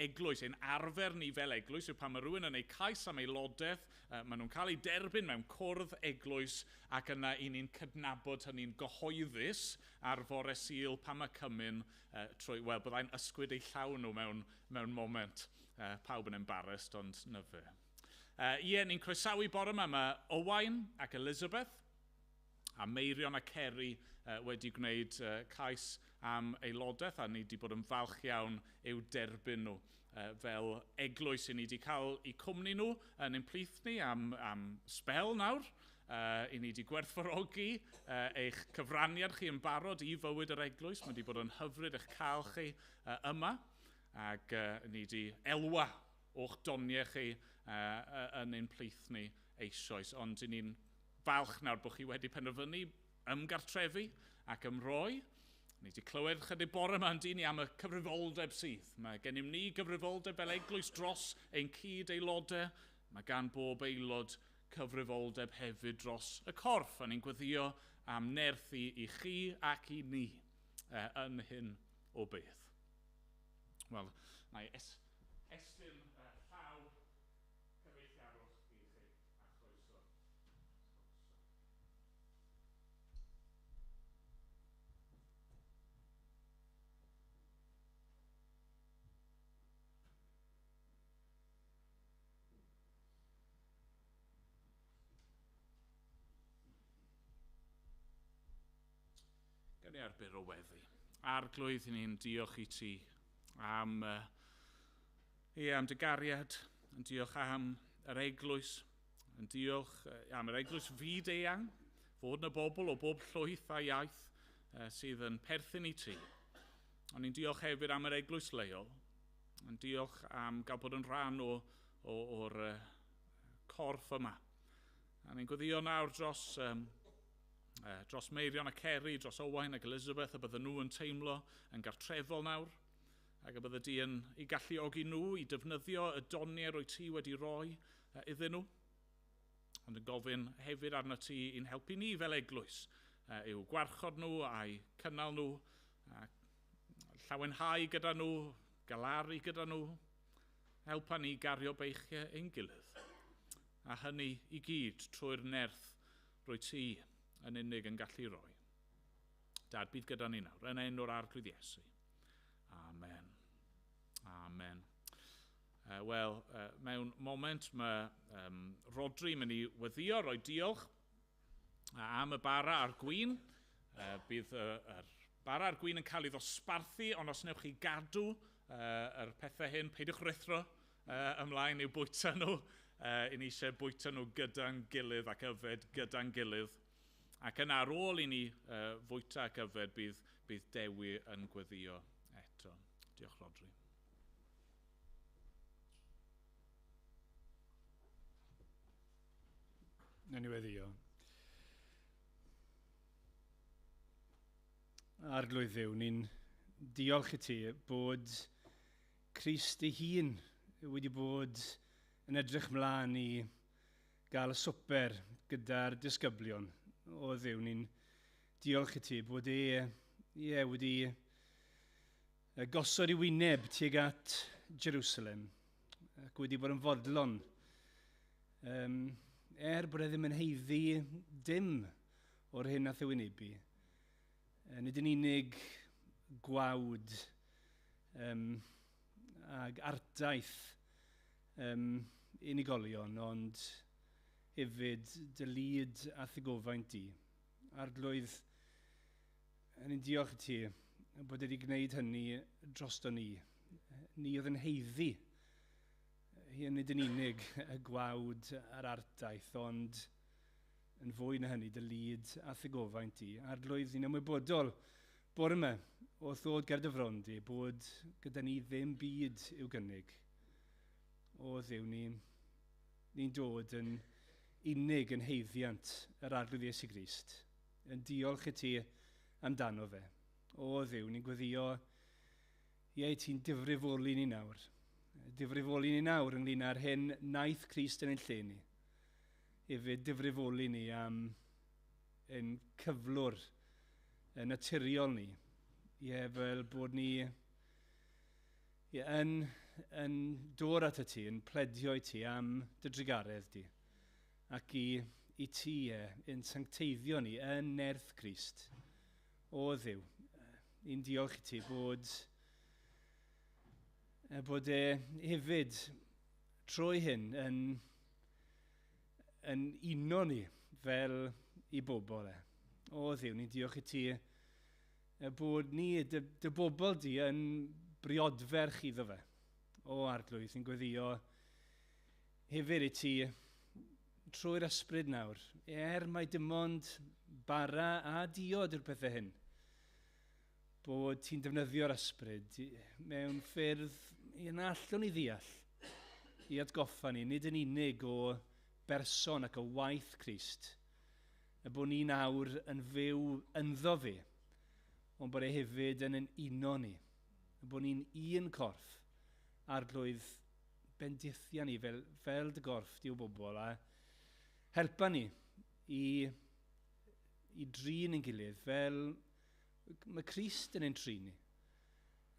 B: eglwys. Ein arfer ni fel eglwys yw pan mae rhywun yn ei cais am aelodaeth, maen nhw'n cael eu derbyn mewn cwrdd eglwys ac yna i ni'n cydnabod hynny'n gyhoeddus ar fore Sul pan mae cymun trwy, wel, byddai'n ysgwyd eu llaw nhw mewn moment. Pawb yn embarrassed, ond na fe. Ie, ni'n croesawu bore yma. Mae Owain ac Elizabeth a Meirion a Kerry wedi gwneud cais am aelodaeth, a ni wedi bod yn falch iawn i'w derbyn nhw fel eglwys. I ni wedi cael eu cwmni nhw yn ein plith ni am sbel nawr. I ni wedi gwerthfawrogi eich cyfraniad chi yn barod i fywyd yr eglwys. Mae wedi bod yn hyfryd eich cael chi yma, ac ni wedi elwa o'ch doniau chi yn ein plith ni eisoes. Ond i ni'n falch nawr bod chi wedi penderfynu ymgartrefu ac ymroi. Ni wedi clywed chydig bore yma yn dyn ni am y cyfrifoldeb sydd. Mae gennym ni gyfrifoldeb fel eglwys dros ein cyd-aelodau. Mae gan bob aelod cyfrifoldeb hefyd dros y corff. A ni'n gweddio am nerth i chi ac i ni yn hyn o beth. Wel, na i estyn llaw cyfeillgarwch i chi a chroeso. Gawn ni ar byr o weddi. Arglwydd, i ni'n diolch i ti am dy gariad, yn diolch am yr eglwys, yn diolch am yr eglwys fyd eang, fod yna bobl o bob llwyth a iaith sydd yn perthyn i ti. Ond ni'n diolch hefyd am yr eglwys leol, yn diolch am gael bod yn rhan o'r corff yma. A ni'n gweddio nawr dros Meirion a Kerry, dros Owain ac Elizabeth, y bydden nhw yn teimlo yn gartrefol nawr, ac y bydde di yn eu galluogi nhw i defnyddio y doniau rwy ti wedi roi iddyn nhw. Ond yn gofyn hefyd arno ti i'n helpu ni fel eglwys, i'w gwarchod nhw a'i cynnal nhw, a llawenhau gyda nhw, galaru gyda nhw, helpa ni gario beichiau ein gilydd. A hynny i gyd trwy'r nerth rwy ti yn unig yn gallu roi. Dad, bydd gyda ni nawr, yn enw'r Arglwydd Iesu. Amen. Amen. Wel, mewn moment mae Rodri mynd i weddio, roi diolch am y bara a'r gwin. Bydd yr bara a'r gwin yn cael ei ddosbarthu, ond os wnewch chi gadw yr pethau hyn, peidiwch rhuthro ymlaen i'w bwyta nhw. I ni eisiau bwyta nhw gyda'n gilydd ac yfed gyda'n gilydd. Ac yna ar ôl i ni fwyta ac yfed, bydd Dewi yn gweddio eto. Diolch, Rodri.
A: Newn ni weddio. Arglwydd Dduw, ni'n diolch i ti bod Crist ei hun wedi bod yn edrych mlaen i gael y swper gyda'r disgyblion. O Dduw, ni'n diolch i ti bod e wedi gosod ei wyneb tuag at Jerusalem ac wedi bod yn fodlon. Bod e ddim yn haeddu dim o'r hyn nath ei wynebu. Nid yn unig gwawd ag artaith unigolion, ond hefyd dy lid a thygofaint di. Arglwydd, ni'n diolch i ti bod wedi gwneud hynny drosto ni. Ni oedd yn haeddu, nid yn unig y gwawd a'r artaith, ond yn fwy na hynny, dy lid a thygofaint di. Arglwydd, ni'n ymwybodol bore yma wrth ddod ger dy fron di, bod gyda ni ddim byd i'w gynnig. O Dduw, ni'n dod yn unig yn haeddiant yr Arglwydd Iesu Grist, yn diolch i ti amdano fe. O Dduw, ni'n gweddio, ie, ti'n difrifoli ni nawr. Difrifoli ni nawr ynglyn â'r hyn naeth Crist yn ein lle ni. Hefyd difrifoli ni am ein cyflwr naturiol ni. Ie, fel bod ni yn dod at y ti, yn pledio i ti am dy drugaredd di. Ac i ti, yn sancteiddio ni yn nerth Crist. O Dduw, ni'n diolch i ti bod e hefyd trwy hyn yn uno ni fel i bobl e. O Dduw, ni'n diolch i ti bod ni, dy bobl di, yn briodferch iddo fe. O Arglwydd, ni'n gweddio hefyd i ti trwy'r ysbryd nawr, mai dim ond bara a diod yw'r pethau hyn, bod ti'n defnyddio'r ysbryd mewn ffyrdd na allwn ni ddeall i atgoffa ni, nid yn unig o berson ac o waith Crist, y bod ni nawr yn fyw ynddo fe, ond bod e hefyd yn uno ni, y bod ni'n un corff, Arglwydd bendithia ni fel dy gorff di o bobl, a helpa ni i drin ein gilydd fel mae Crist yn ein trin ni,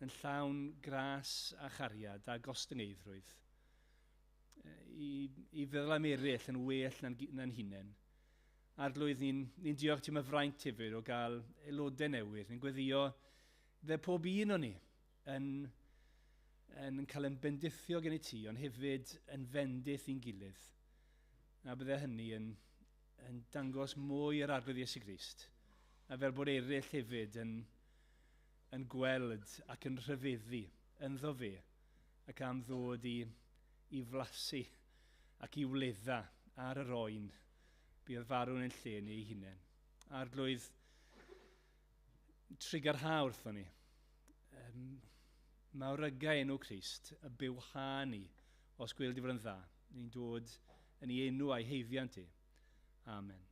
A: yn llawn gras a chariad a gostyngeiddrwydd, i feddwl am eraill yn well na'n hunain. Arglwydd, ni'n diolch ti am y fraint hefyd o gael aelodau newydd. Ni'n gweddio dde pob un o'n ni yn cael ein bendithio gen i ti, ond hefyd yn fendith i'n gilydd. A bydde hynny yn dangos mwy yr Arglwydd Iesu Grist. A fel bod eraill hefyd yn gweld ac yn rhyfeddu ynddo fe, ac am ddod i flasu ac i wledda ar yr oen buodd farw'n ein lle ni ei hunain. Arglwydd, trugarha wrthon ni. Mawryga enw Crist, y bywha ni, os gweld i fod yn dda. Ni'n dod yn ei enw a'i haeddiant i. Amen.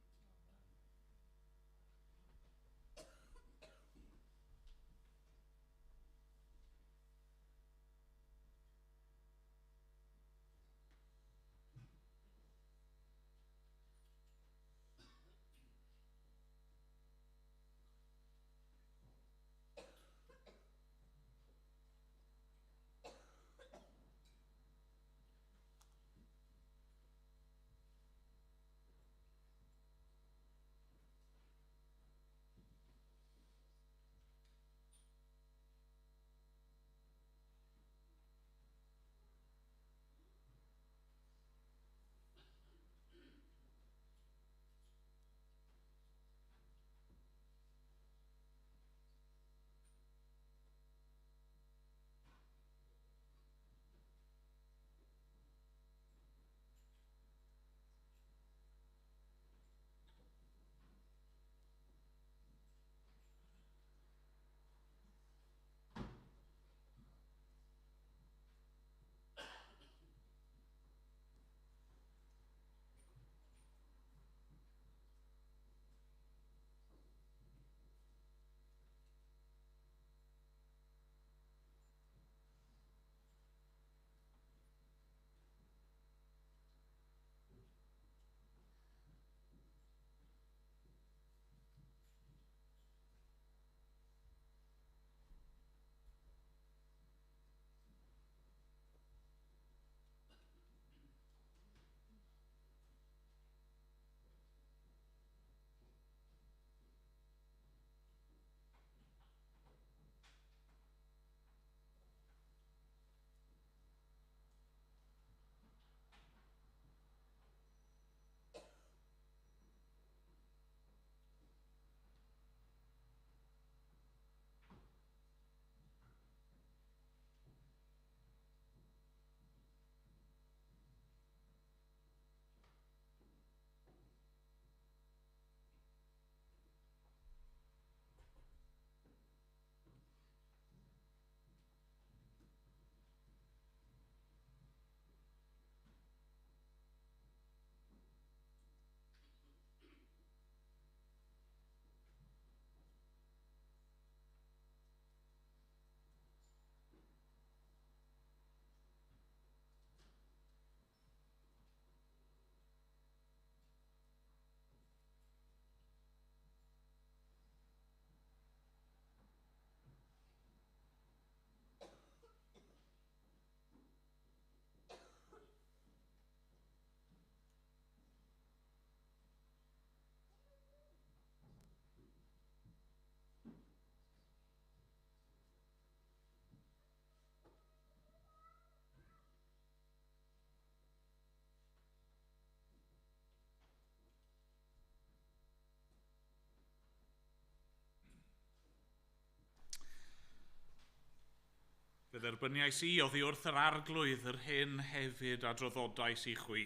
B: Fe dderbyniais i oddi wrth yr Arglwydd yr hyn hefyd a draddodais i chwi.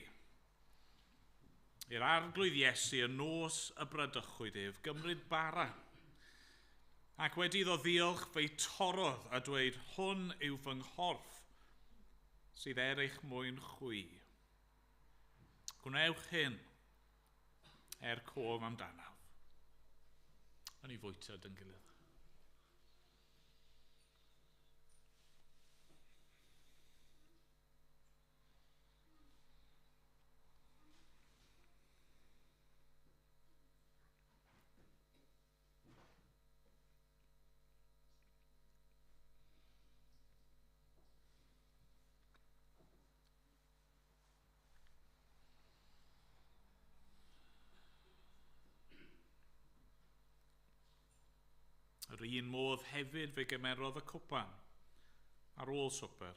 B: I'r Arglwydd Iesu y nos y bradychwyd ef gymryd bara. Ac wedi iddo ddiolch fe'i torrodd a dweud, hwn yw fy nghorff sydd er eich mwyn chwi. Gwnewch hyn er cof amdanaf. O'n i fwyta dyn gilydd. Yr un modd hefyd fe gymerodd y cwpan ar ôl swper,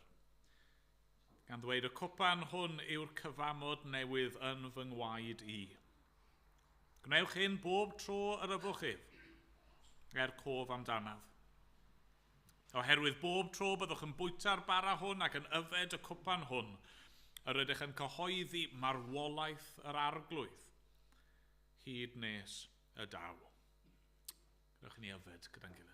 B: gan ddweud y cwpan hwn yw'r cyfamod newydd yn fy ngwaed i. Gwnewch hyn bob tro yr yfwch ef, er cof amdanaf. Oherwydd bob tro byddwch yn bwyta'r bara hwn ac yn yfed y cwpan hwn, yr ydych yn cyhoeddi marwolaeth yr Arglwydd, hyd nes y daw. Rydych ni yfed gyda'n gilydd.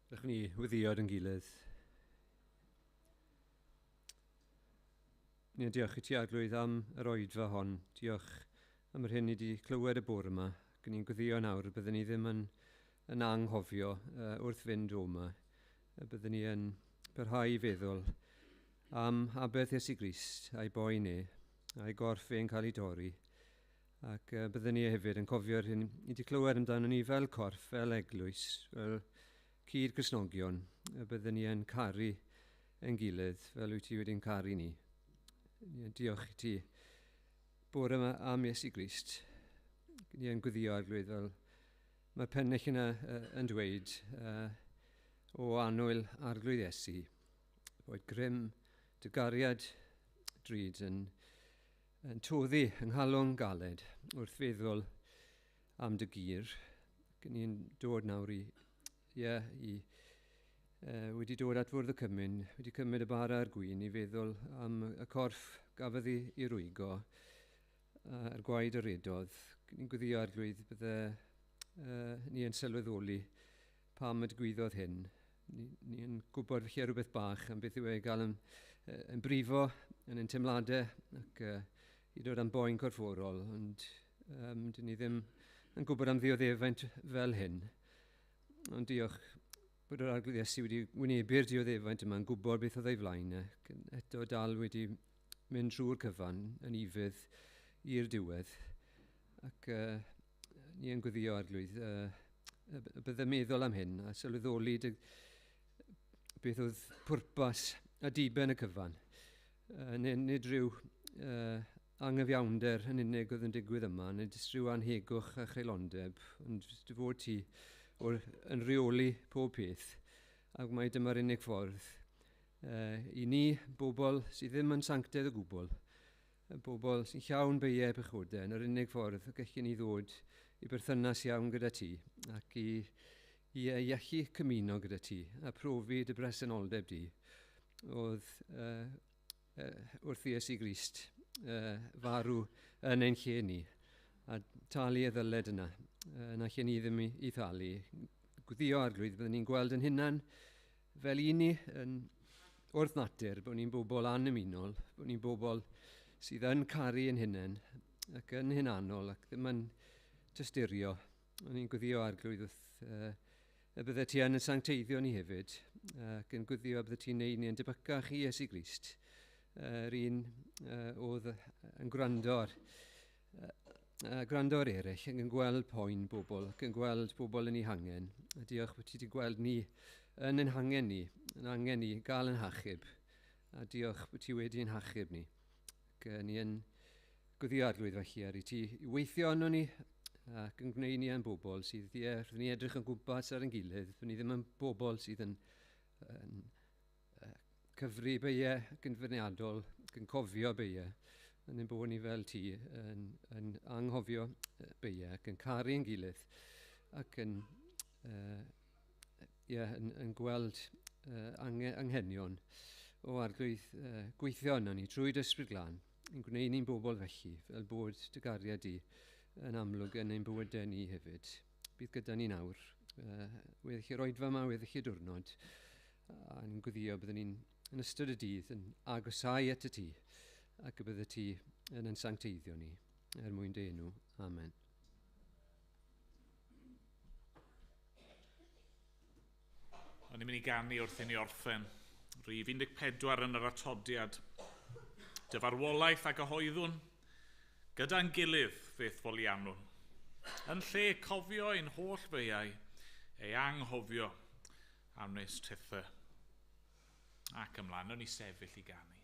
A: Rydych ni weddïo yn gilydd. Ni'n diolch i ti Arglwydd am yr oedfa hon. Diolch am yr hyn ni wedi clywed y bore yma. Ac ni'n gweddio nawr, byddwn ni ddim yn anghofio wrth fynd o yma. Byddwn ni yn parhau i feddwl am aberth Iesu Grist a'i boen e, a'i gorff e'n cael ei dorri. Ac byddwn ni hefyd yn cofio'r hyn ni wedi clywed amdano ni fel corff, fel eglwys, fel cyd Cristnogion, y byddwn ni yn caru ein gilydd fel wyt ti wedi'n caru ni. Diolch i ti bore yma am Iesu Grist. Ni yn gweddio Arglwydd fel mae'r pennill yna yn dweud o annwyl Arglwydd Iesu, bod grym dy gariad drud yn toddi yng nghalon galed wrth feddwl am dy gyr. Ni'n dod nawr i wedi dod at fwrdd y cymun, wedi cymryd y bara a'r gwin i feddwl am y corff gafodd ei rwygo a'r gwaed a redodd. Ni'n gweddio Arglwydd bydde ni yn sylweddoli pam y digwyddodd hyn. Ni'n gwybod felly rhywbeth bach am beth yw e gael yn brifo yn ein teimladau ac i dod am boen corfforol, ond dyn ni ddim yn gwybod am ddioddefaint fel hyn. Ond diolch bod yr Arglwydd Iesu wedi wynebu'r dioddefaint yma yn gwybod beth oedd ei flaen ac eto dal wedi mynd trwy'r cyfan yn ufudd i'r diwedd. Ac ni yn gweddio Arglwydd bydde meddwl am hyn a sylweddoli beth oedd pwrpas a diben y cyfan. Nid rhyw angyfiawnder yn unig oedd yn digwydd yma, nid rhyw anhegwch a cheulondeb, ond dy fod ti yn rheoli pob peth, ac mai dyma'r unig ffordd i ni, bobl sydd ddim yn sanctaidd o gwbl, bobl sy'n llawn beiau pechodau, yn yr unig ffordd y gallwn ni ddod i berthynas iawn gyda ti, ac i allu cymuno gyda ti, a profi dy bresenoldeb di, oedd wrth Iesu Grist farw yn ein lle ni, a talu y ddyled yna. Na lle ni ddim i thalu. Gweddio Arglwydd, byddwn ni'n gweld yn hunan fel i ni yn wrth natur, bod ni'n bobl annymunol, bod ni'n bobl sydd yn caru yn hunan ac yn hunanol ac ddim yn tysturio. O'n i'n gweddio Arglwydd wrth y bydde ti yn sancteiddio ni hefyd ac yn gweddio bydde ti'n neud ni yn debycach i Iesu Grist, yr un oedd yn gwrando
D: gwrando ar eraill ac yn gweld poen bobl ac yn gweld bobl yn eu hangen. A diolch bod ti wedi gweld ni yn ein hangen ni, yn angen ni gael yn hachub. A diolch bod ti wedi ein hachub ni. Ac ni yn gweddio, Arglwydd, felly ar i ti i weithio arno ni ac yn gwneud ni yn bobl sydd, ie, wrth ni edrych yn gwmpas ar ein gilydd, bod ni ddim yn bobl sydd yn cyfri beiau ac yn feirniadol ac yn cofio beiau, yn ein bod ni fel ti yn anghofio beiau ac yn caru ein gilydd ac yn gweld anghenion o Arglwydd, gweithio yno ni trwy dy Ysbryd Glân, yn gwneud ni'n bobl felly, fel bod dy gariad di yn amlwg yn ein bywydau ni hefyd. Bydd gyda ni nawr, weddill yr oedfa yma, weddill y diwrnod, a ni'n gweddio byddwn ni'n yn ystod y dydd yn agosau at y ti, ac y bydde ti yn sancteiddio ni, er mwyn dy enw. Amen.
B: O'n i'n mynd i ganu wrth i ni orffen. Rhif 14 yn yr atodiad. Dy farwolaeth a gyhoeddwn, gyda'n gilydd fe'th foliannwn. Yn lle cofio ein holl feiau, ei anghofio am nes tithe. Ac ymlaen, o'n i sefyll i ganu.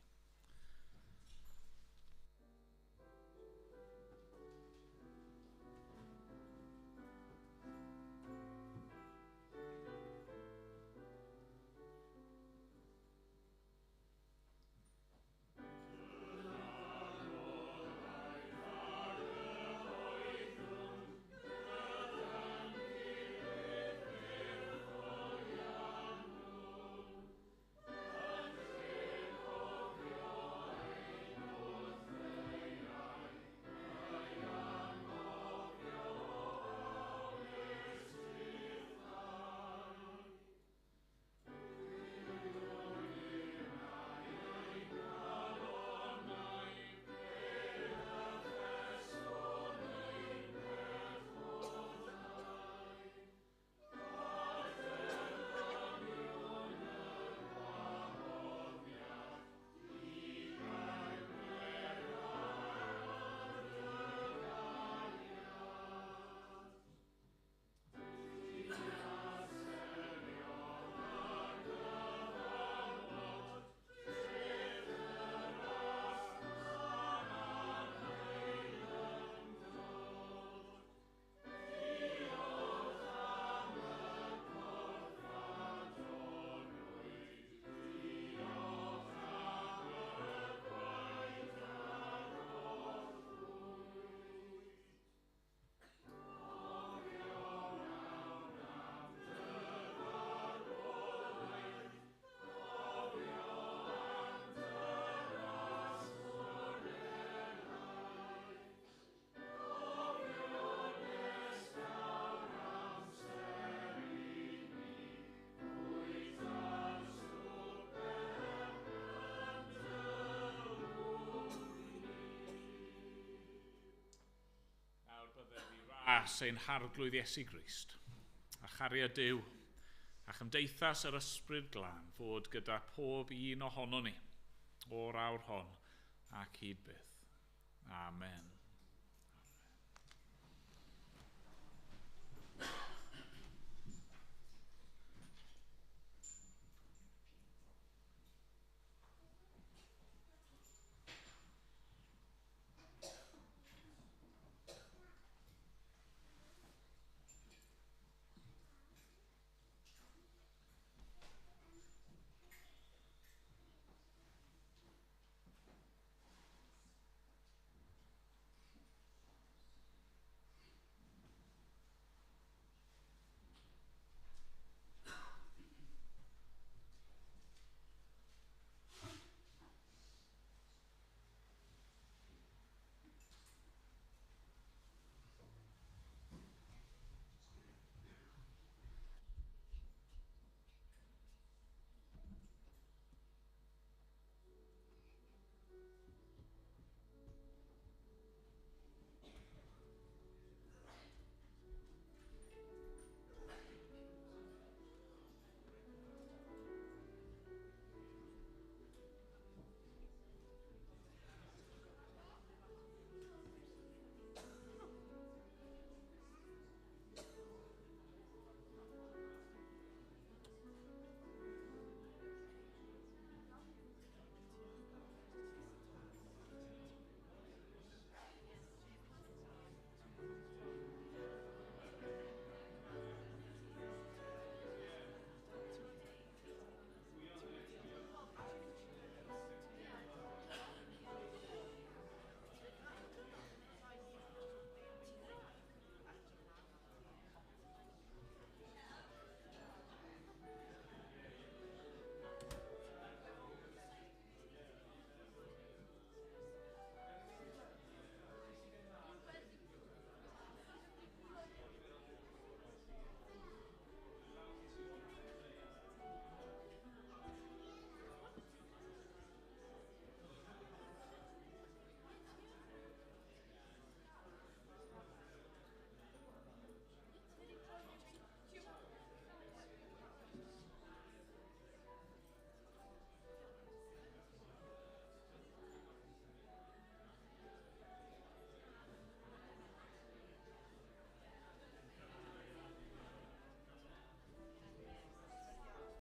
B: Ras ein Harglwydd Iesu Grist, a chariad Duw, a chymdeithas yr Ysbryd Glân fod gyda pob un ohono ni, o'r awr hon ac hyd byth. Amen.